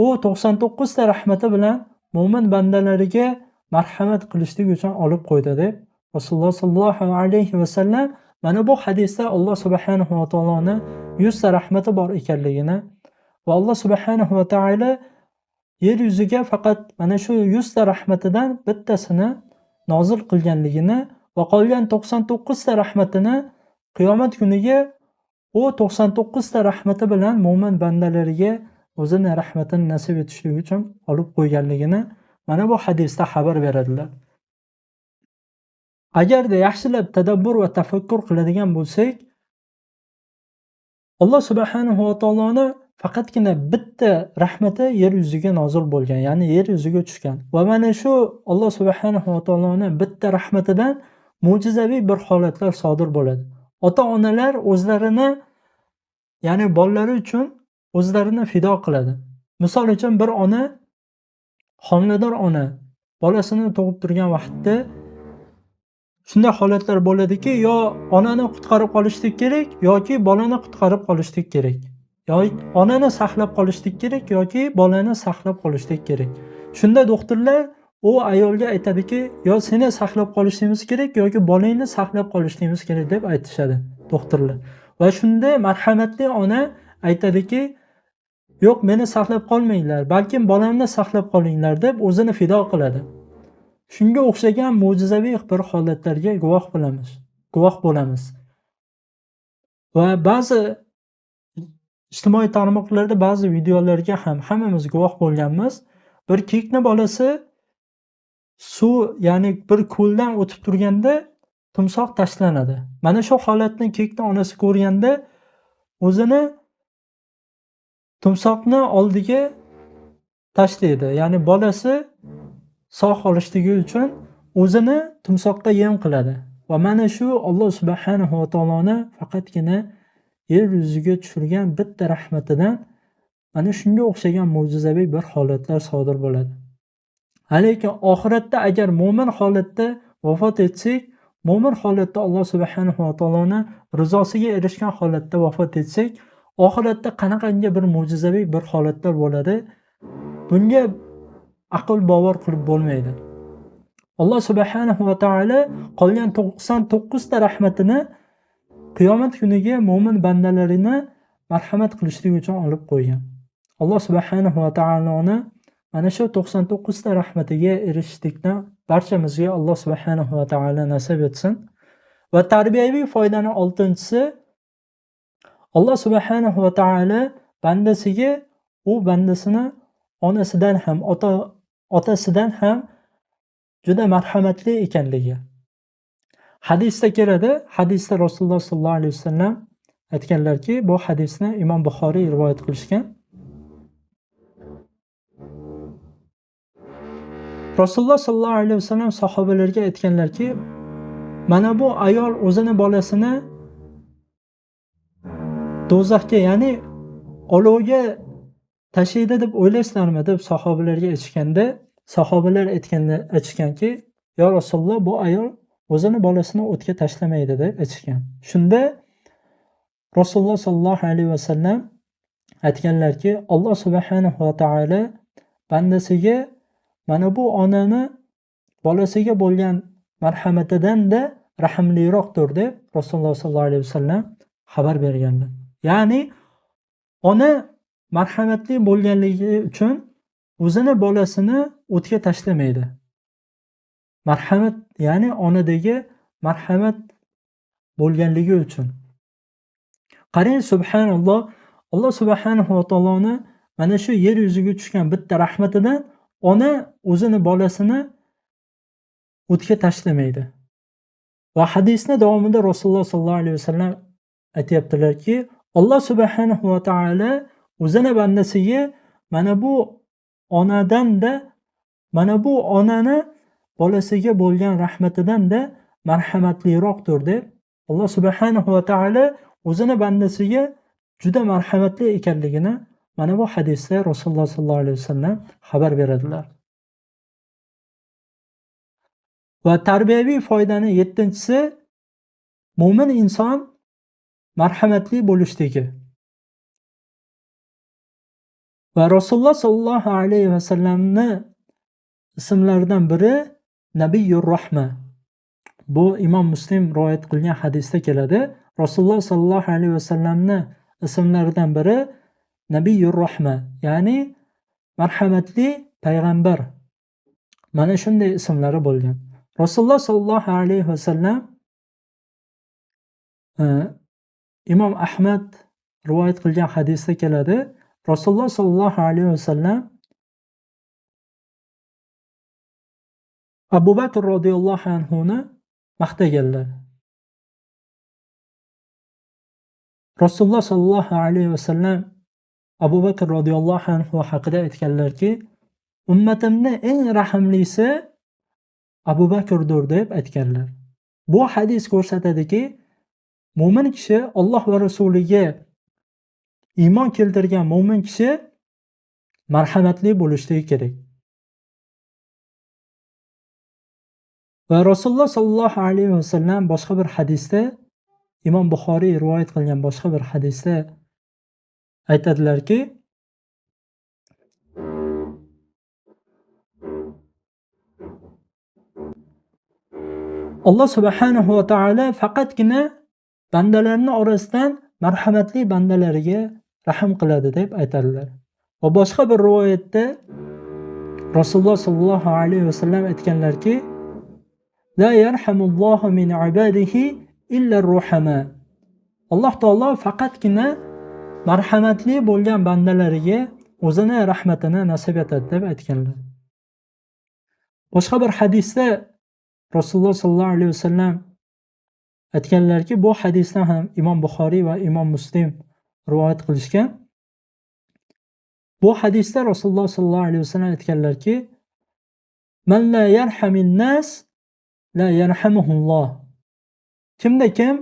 u 99 ta rahmati bilan mo'min bandalariga marhamat qilishlik uchun olib qo'ydi deb Rasululloh sallallohu alayhi vasallam mana bu hadisda Alloh subhanahu va taoloning 100 ta rahmati bor ekanligini va Alloh subhanahu va taolo yer yuziga faqat mana shu 100 ta rahmatidan bittasini nozil qilganligini va qolgan 99 ta rahmatini qiyomat kuniga u 99 ta rahmati bilan mo'min bandalariga o'zini rahmatini nasib etishlik uchun olib qo'yganligini mana bu hadisda xabar beradilar. Agarda yaxshilab tadabbur va tafakkur qiladigan bo'lsak, Alloh subhanahu va taoloni faqatgina bitta rahmati yer yuziga nozil bo'lgan, ya'ni yer yuziga tushgan. Va mana shu Alloh subhanahu va taoloni bitta rahmatidan mo'jizaviy bir holatlar sodir bo'ladi. Ota-onalar o'zlarini, ya'ni bolalari uchun o'zlarini fido qiladi. Misol uchun bir ona, homilador ona bolasini tug'ib turgan vaqtda Shunday holatlar bo'ladiki, yo onani qutqarib qolishlik kerak yoki bolani qutqarib qolishlik kerak. Yoki onani saqlab qolishlik kerak yoki bolani saqlab qolishlik kerak. Shunda doktorlar u ayolga aytadiki, yo seni saqlab qolishimiz kerak yoki bolangni saqlab qolishimiz kerak deb aytishadi doktorlar. Va shunda marhamatli ona aytadiki, yo'q, meni saqlab qolmanglar, balkim bolamni saqlab qolinglar deb o'zini fido qiladi. Shunga o'xshagan mo'jizaviy bir holatlarga guvoh bo'lamiz. Va ba'zi ijtimoiy tarmoqlarda ba'zi videolarga ham hammamiz guvoh bo'lganmiz. Bir kiyikni bolasi suv, ya'ni bir ko'ldan o'tib turganda timsoh tashlanadi. Mana shu holatni kiyikni onasi ko'rganda o'zini timsohni oldiga tashlaydi. Ya'ni bolasi sog' qolishligi uchun o'zini timsohga yem qiladi. Va mana shu Alloh subhanahu va taoloni faqatgina yer yuziga tushirgan bitta rahmatidan mana shunga o'xshagan mo'jizaviy bir holatlar sodir bo'ladi. Lekin oxiratda agar mo'min holatda vafot etsak, mo'min holatda Alloh subhanahu va taoloni rizosiga erishgan holatda vafot etsak, oxiratda qanaqangi bir mo'jizaviy bir holatlar bo'ladi. Bunga aql bovar qilib bo'lmaydi. Alloh subhanahu va taolo qolgan 99 ta rahmatini qiyomat kuniga mo'min bandalarini marhamat qilishlik uchun olib qo'ygan. Alloh subhanahu va taoloni mana shu 99 ta rahmatiga erishishlikni barchamizga Alloh subhanahu va taolo nasib etsin. Va tarbiyaviy foydani 6-chisi, Alloh subhanahu va taolo bandasiga, u bandasini onasidan ham, otasidan ham juda marhamatli ekanligi. Hadisda keladi, hadisda Rasululloh sollallohu alayhi vasallam aytganlarki, bu hadisni Imom Buxoriy rivoyat qilishgan. Rasululloh sollallohu alayhi vasallam sahobalarga aytganlarki, mana bu ayol o'zini bolasini do'zaxga, ya'ni olovga tashlaydi deb o'ylaysizlarmi deb sahobalarga aytishganda, sahobalar aytishganki, yo Rasululloh, bu ayol o'zini bolasini o'tga tashlamaydi deb aytishgan. Shunda Rasululloh sollallohu alayhi vasallam aytganlarki, Alloh subhanahu va taolo bandasiga mana bu onani bolasiga bo'lgan marhamatidan-da rahimliroqdir deb Rasululloh sollallohu alayhi vasallam xabar berganlar. Ya'ni ona marhamatli bo'lganligi uchun o'zini bolasini o'tga tashlamaydi. Marhamat, ya'ni onadagi marhamat bo'lganligi uchun. Qarang, subhanalloh, Alloh subhanahu va taoloni mana shu yer yuziga tushgan bitta rahmatidan ona o'zini bolasini o'tga tashlamaydi. Va hadisni davomida Rasululloh sollallohu alayhi vasallam aytayaptilarki, Alloh subhanahu va taolo o'zini bandasiga mana bu onadan-da, mana bu onani bolasiga bo'lgan rahmatidan-da marhamatliroqdir deb Alloh subhanahu va taolo o'zini bandasiga juda marhamatli ekanligini mana bu hadisda Rasululloh sollallohu alayhi vasallam xabar beradilar. Va tarbiyaviy foydani 7-chisi, mo'min inson marhamatli bo'lishligi. Va Rasululloh sollallohu alayhi vasallamni ismlaridan biri Nabiyyur Rahma. Bu Imom Muslim rivoyat qilgan hadisda keladi. Rasululloh sollallohu alayhi vasallamni ismlaridan biri Nabiyyur Rahma, ya'ni marhamatli payg'ambar. Mana shunday ismlari bo'lgan. Rasululloh sollallohu alayhi vasallam Imom Ahmad rivoyat qilgan hadisda keladi. Rasululloh sollallohu alayhi vasallam Abu Bakr radhiyallohu anhu ni maqtaganlar. Rasululloh sollallohu alayhi vasallam Abu Bakr radhiyallohu anhu haqida aytganlarki, ummatimni eng rahimlisi Abu Bakrdir deb aytganlar. Bu hadis ko'rsatadiki, mo'min kishi Alloh va rasuliga iymon keltirgan mo'min kishi marhamatli bo'lishligi kerak. Va Rasululloh sollallohu alayhi vasallam boshqa bir hadisda, Imom Buxoriy rivoyat qilgan boshqa bir hadisda aytadilarki, Alloh subhanahu va taolo faqatgina bandalarning orasidan marhamatli bandalariga rahm qiladi deb aytadilar. Va boshqa bir rivoyatda Rasululloh sollallohu alayhi vasallam aytganlarki, La yarhamullohu min ibadihi illa ar-ruhama. Alloh taolo faqatgina marhamatli bo'lgan bandalariga o'zini rahmatini nasib etadi deb aytganlar. Boshqa bir hadisda Rasululloh sollallohu alayhi vasallam aytganlarki, bu hadisdan ham Imom Buxoriy va Imom Muslim rivoyat qilishgan. Bu hadisda Rasululloh sollallohu alayhi vasallam aytganlarki, Man la yarhamin nas la yarhamuhulloh. Kimda kim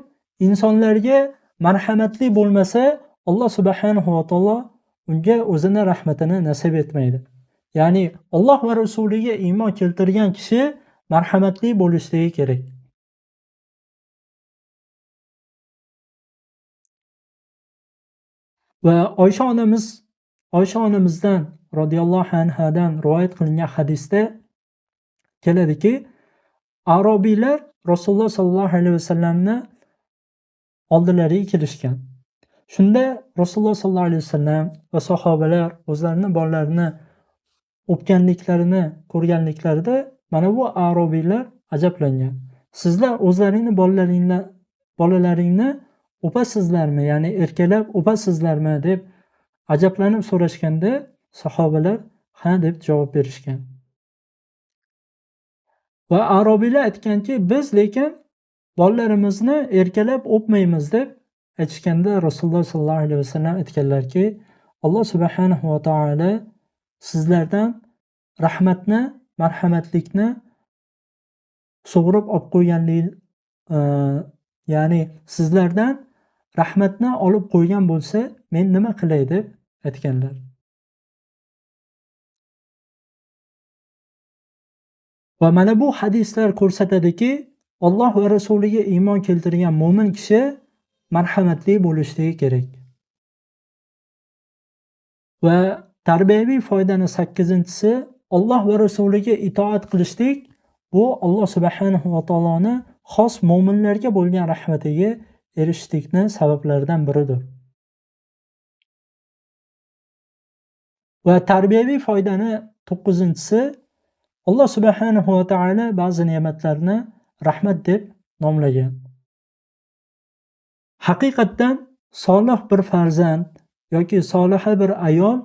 insonlarga marhamatli bo'lmasa, Alloh subhanahu va taolo unga o'zini rahmatini nasib etmaydi. Ya'ni Alloh va rasuliga iymon keltirgan kishi marhamatli bo'lishligi kerak. Va Oysha onamizdan radhiyallohu anhadan rivoyat qilingan hadisda keladiki, arobiylar Rasululloh sollallohu alayhi vasallamni oldilariga kelishgan. Shunda Rasululloh sollallohu alayhi vasallam va sahobalar o'zlarining bolalarini o'pganliklarini ko'rganliklarida mana bu arobiylar ajablangan. Sizlar o'zlaringni bolalaringni o'pasizlarmi, ya'ni erkalab o'pasizlarmi deb ajablanib so'rashganda sahobalar ha deb javob berishgan. Va arobiylar aytganki, biz lekin bolalarimizni erkalab o'pmaymiz deb aytishganda Rasululloh sollallohu alayhi vasallam aytganlarki, Alloh subhanahu va taolo sizlardan rahmatni, marhamatlikni sug'urib olib qo'yganlik, ya'ni sizlardan rahmatni olib qo'ygan bo'lsa, men nima qilay deb aytganlar. Va mana bu hadislar ko'rsatadiki, Alloh va rasuliga iymon keltirgan mo'min kishi marhamatli bo'lishligi kerak. Va tarbiyaviy foydani 8-inchisi, Alloh va rasuliga itoat qilishlik bu Alloh subhanahu va taoloni xos mo'minlarga bo'lgan rahmatiga erishishlikni sabablaridan biridir. Va tarbiyaviy foydani 9-inchisi, Alloh subhanahu va taolo ba'zi ne'matlarni rahmat deb nomlagan. Haqiqatdan solih bir farzand yoki soliha bir ayol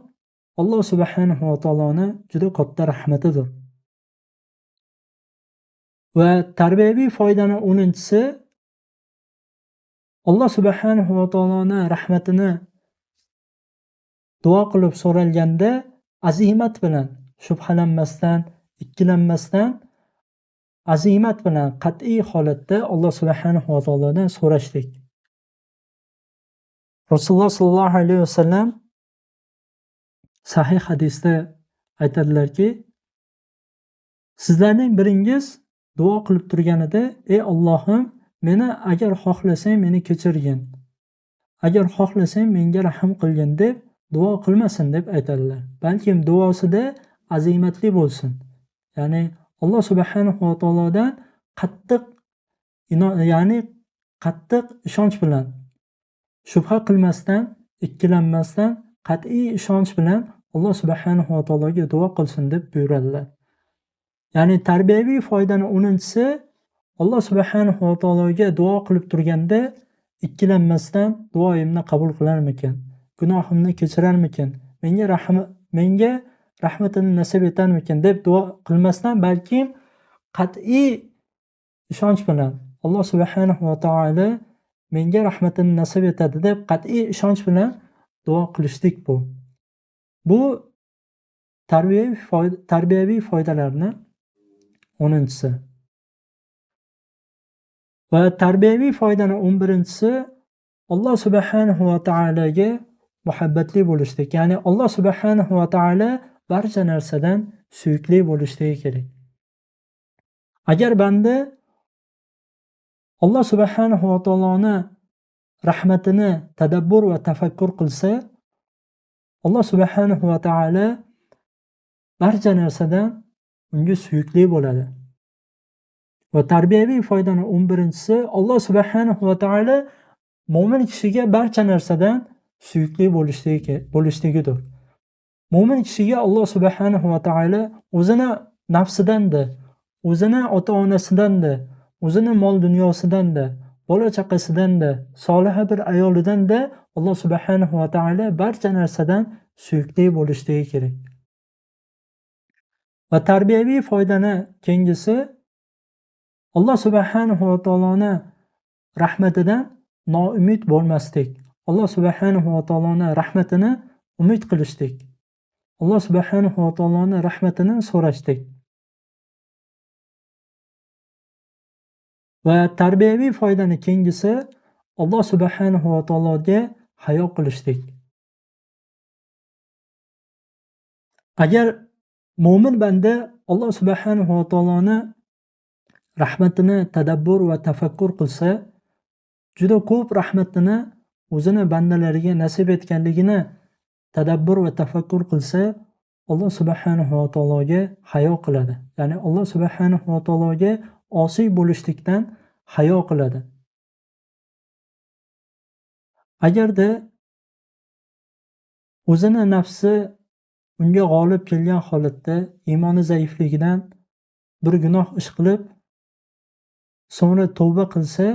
Alloh subhanahu va taoloni juda katta rahmatidir. Va tarbiyaviy foydani 10-inchisi, Alloh subhanahu va taoloni rahmatini duo qilib so'ralganda azimat bilan, shubhalanmasdan, ikkilanmasdan, azimat bilan qat'iy holatda Alloh subhanahu va taolodan so'rashlik. Rasululloh sollallohu alayhi vasallam sahih hadisda aytadilarki, sizlarning biringiz duo qilib turganida, ey Allohim, meni agar xohlasang meni kechirgin, agar xohlasang menga rahm qilgin deb duo qilmasin deb aytadilar. Balkim duosida azimatli bo'lsin. Ya'ni Alloh subhanahu va taolodan qattiq, ya'ni qattiq ishonch bilan, shubha qilmasdan, ikkilanmasdan, qat'iy ishonch bilan Alloh subhanahu va taologa duo qilsin deb buyuradilar. Ya'ni tarbiyaviy foydani 10-inchisi, Alloh subhanahu va taologa duo qilib turganda ikkilanmasdan duoyimni qabul qilarmikin, gunohimni kechirarmikin, menga rahmatini nasib etarmikin deb duo qilmasdan, balki qat'iy ishonch bilan Alloh subhanahu va taolo menga rahmatini nasib etadi deb qat'iy ishonch bilan duo qilishlik bu. Bu tarbiyaviy foydalarni 10-inchisi. Va tarbiyaviy foydani 11-inchisi, Alloh subhanahu va taologa muhabbatli bo'lishlik. Ya'ni Alloh subhanahu va taolo barcha narsadan suyukli bo'lishligi kerak. Agar banda Alloh subhanahu va taoloni rahmatini tadabbur va tafakkur qilsa, Alloh subhanahu va taolo barcha narsadan unga suyukli bo'ladi. Va tarbiyaviy foydani 11-si, Alloh subhanahu va taolo mo'min kishiga barcha narsadan suyukli bo'lishligidir. Mo'min kishiga Alloh subhanahu va taolo o'zini nafsidan-da, o'zini ota-onasidan-da, o'zini mol dunyosidan-da, bola chaqasidan-da, soliha bir ayolidan-da Alloh subhanahu va taolo barcha narsadan suyukli bo'lishligi kerak. Va tarbiyaviy foydani keyingisi, Alloh subhanahu va taoloni rahmatidan noumid bo'lmaslik. Alloh subhanahu va taoloni rahmatini umid qilishlik. Alloh subhanahu va taoloni rahmatini so'rashlik. Va tarbiyaviy foydani keyingisi, Alloh subhanahu va taologa hayo qilishlik. Agar mo'min banda Alloh subhanahu va taoloni rahmatini tadabbur va tafakkur qilsa, juda ko'p rahmatini o'zini bandalariga nasib etganligini tadabbur va tafakkur qilsa, Alloh subhanahu va taologa hayo qiladi. Ya'ni Alloh subhanahu va taologa osiy bo'lishlikdan hayo qiladi. Agarda o'zini nafsi unga g'olib kelgan holatda iymoni zaifligidan bir gunoh ish qilib, so'ngra tavba qilsa,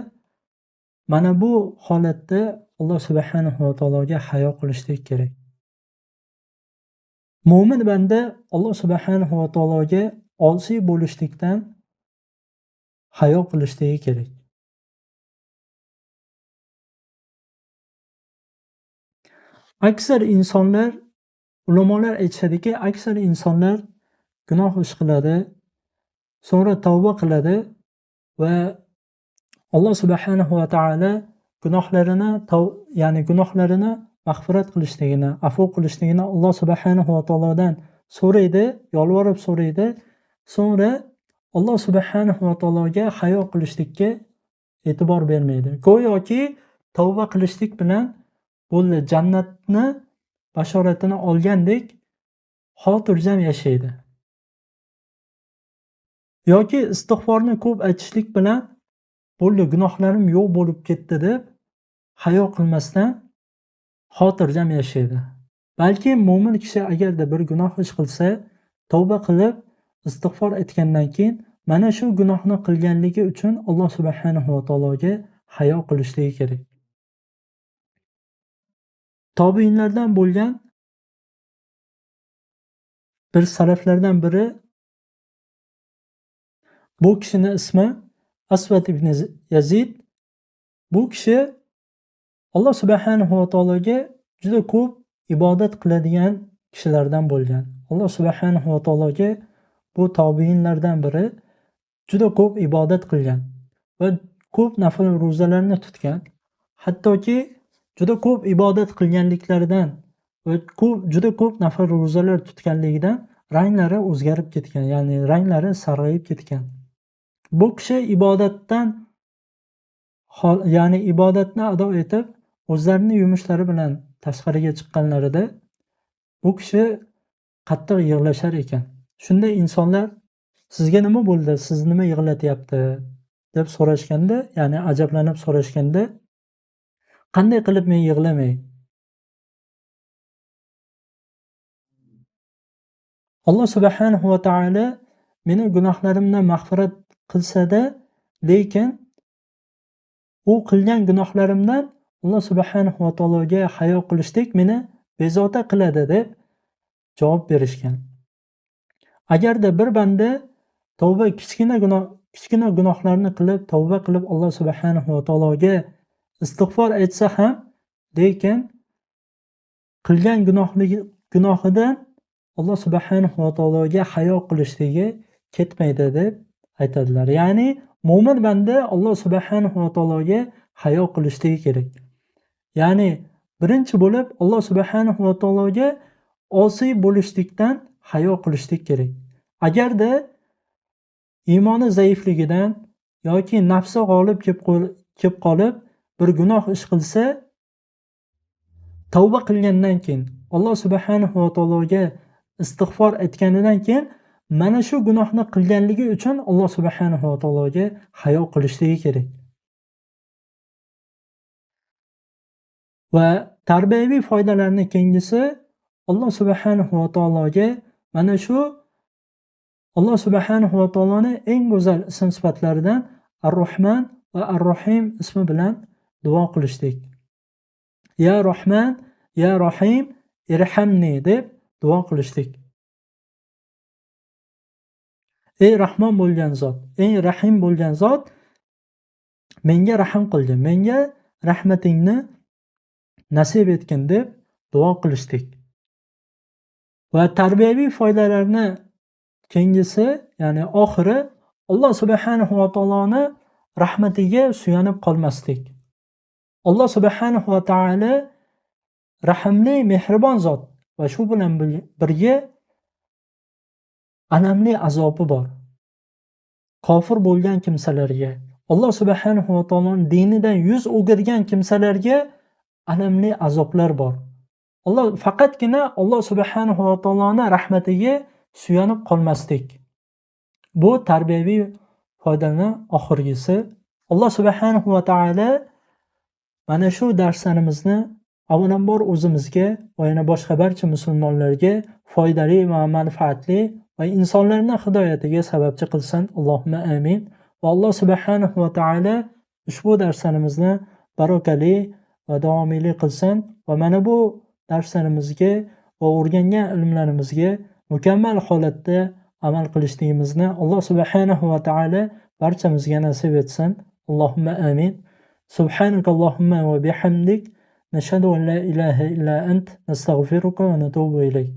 mana bu holatda Alloh subhanahu va taologa hayo qilishlik kerak. Mo'min banda Alloh subhanahu va taologa osiy bo'lishlikdan hayo qilishligi kerak. Aksar insonlar, ulamolar aytishadiki, aksar insonlar gunoh ish qiladi, so'ngra tavba qiladi va Alloh subhanahu va taolo gunohlarini, ya'ni gunohlarini mag'firat qilishligini, afv qilishligini Alloh subhanahu va taolodan so'raydi, yolvorib so'raydi. So'ngra Alloh subhanahu va taologa hayo qilishlikka e'tibor bermaydi. Go'yoki tavba qilishlik bilan bo'ldi, jannatni bashoratini olgandek xotirjam yashaydi. Yoki istig'forni ko'p aytishlik bilan bo'ldi, gunohlarim yo'q bo'lib ketdi deb hayo qilmasdan xotirjam yashaydi. Balki mo'min kishi agarda bir gunoh ish qilsa, tavba qilib istig'for aytgandan keyin mana shu gunohni qilganligi uchun Alloh subhanahu va taologa hayo qilishligi kerak. Tobiinlardan bo'lgan bir salaflardan biri, bu kishini ismi Asvat ibn Yazid. Bu kishi Alloh subhanahu va taologa juda ko'p ibodat qiladigan kishilardan bo'lgan. Alloh subhanahu va taologa bu tobiinlardan biri juda ko'p ibodat qilgan va ko'p nafl ro'zalarni tutgan. Hattoki juda ko'p ibodat qilganliklaridan va juda ko'p nafl ro'zalar tutganligidan ranglari o'zgarib ketgan, ya'ni ranglari sarg'ayib ketgan. Bu kishi ibodatdan, ya'ni ibodatni ado etib, o'zlarining yumushlari bilan tashqariga chiqqanlarida bu kishi qattiq yig'lashar ekan. Shunda insonlar sizga nima bo'ldi, siz nima yig'latyapti deb so'rashganda, ya'ni ajablanib so'rashganda, qanday qilib men yig'lamay? Alloh subhanahu va taolo meni gunohlarimdan mag'firat qilsa-da, lekin u qilgan gunohlarimdan Alloh subhanahu va taologa hayo qilishlik meni bezovta qiladi deb javob berishgan. Agarda bir banda tavba kichkina gunohlarni qilib, tavba qilib Alloh subhanahu va taologa istig'for aytsa ham, lekin qilgan gunohidan Alloh subhanahu va taologa hayo qilishligi ketmaydi deb aytadilar. Ya'ni mo'min banda Alloh subhanahu va taologa hayo qilishligi kerak. Ya'ni birinchi bo'lib Alloh subhanahu va taologa osiy bo'lishlikdan hayo qilishlik kerak. Agarda iymoni zaifligidan yoki nafsi g'olib kelib qolib bir gunoh ish qilsa, tavba qilgandan keyin Alloh subhanahu va taologa istig'for aytganidan keyin mana shu gunohni qilganligi uchun Alloh subhanahu va taologa hayo qilishligi kerak. Va tarbiyaviy foydalarning keyingisi Alloh subhanahu va taologa mana shu Alloh subhanahu va taoloning eng go'zal ism sifatlaridan Ar-Rahman va Ar-Rahim ismi bilan duo qilishlik. Ya Rahman, ya Rahim, irhamni deb duo qilishlik. Ey Rahmon bo'lgan zot, ey Rahim bo'lgan zot, menga rahm qilgin, menga rahmatingni nasib etgin deb duo qilishlik. Va tarbiyaviy foydalarni keyingisi, ya'ni oxiri Alloh subhanahu va taoloni rahmatiga suyanib qolmaslik. Alloh subhanahu va taolo rahimli, mehribon zot va shu bilan birga alamli azobi bor. Kofir bo'lgan kimsalarga, Alloh subhanahu va taoloning dinidan yuz o'girgan kimsalarga alamli azoblar bor. Alloh faqatgina Alloh subhanahu va taoloning rahmatiga suyanib qolmaslik. Bu tarbiyaviy foydani oxirgisi. Alloh subhanahu va taolo mana shu darslarimizni avvalambor o'zimizga va yana boshqa barcha musulmonlarga foydali va manfaatli va insonlarning hidoyatiga sababchi qilsin. Allohumma amin. Va Alloh subhanahu va taolo ushbu darslarimizni barakali va davomiyli qilsin va mana bu darslarimizga va o'rgangan ilmlarimizga mukammal holatda amal qilishligimizni Alloh subhanahu va taolo barchamizga nasib etsin. Allohumma amin. Subhanakallohumma va bihamdik. Nashhadu an la ilaha illa ant. Nastag'firuka va natubu ilayk.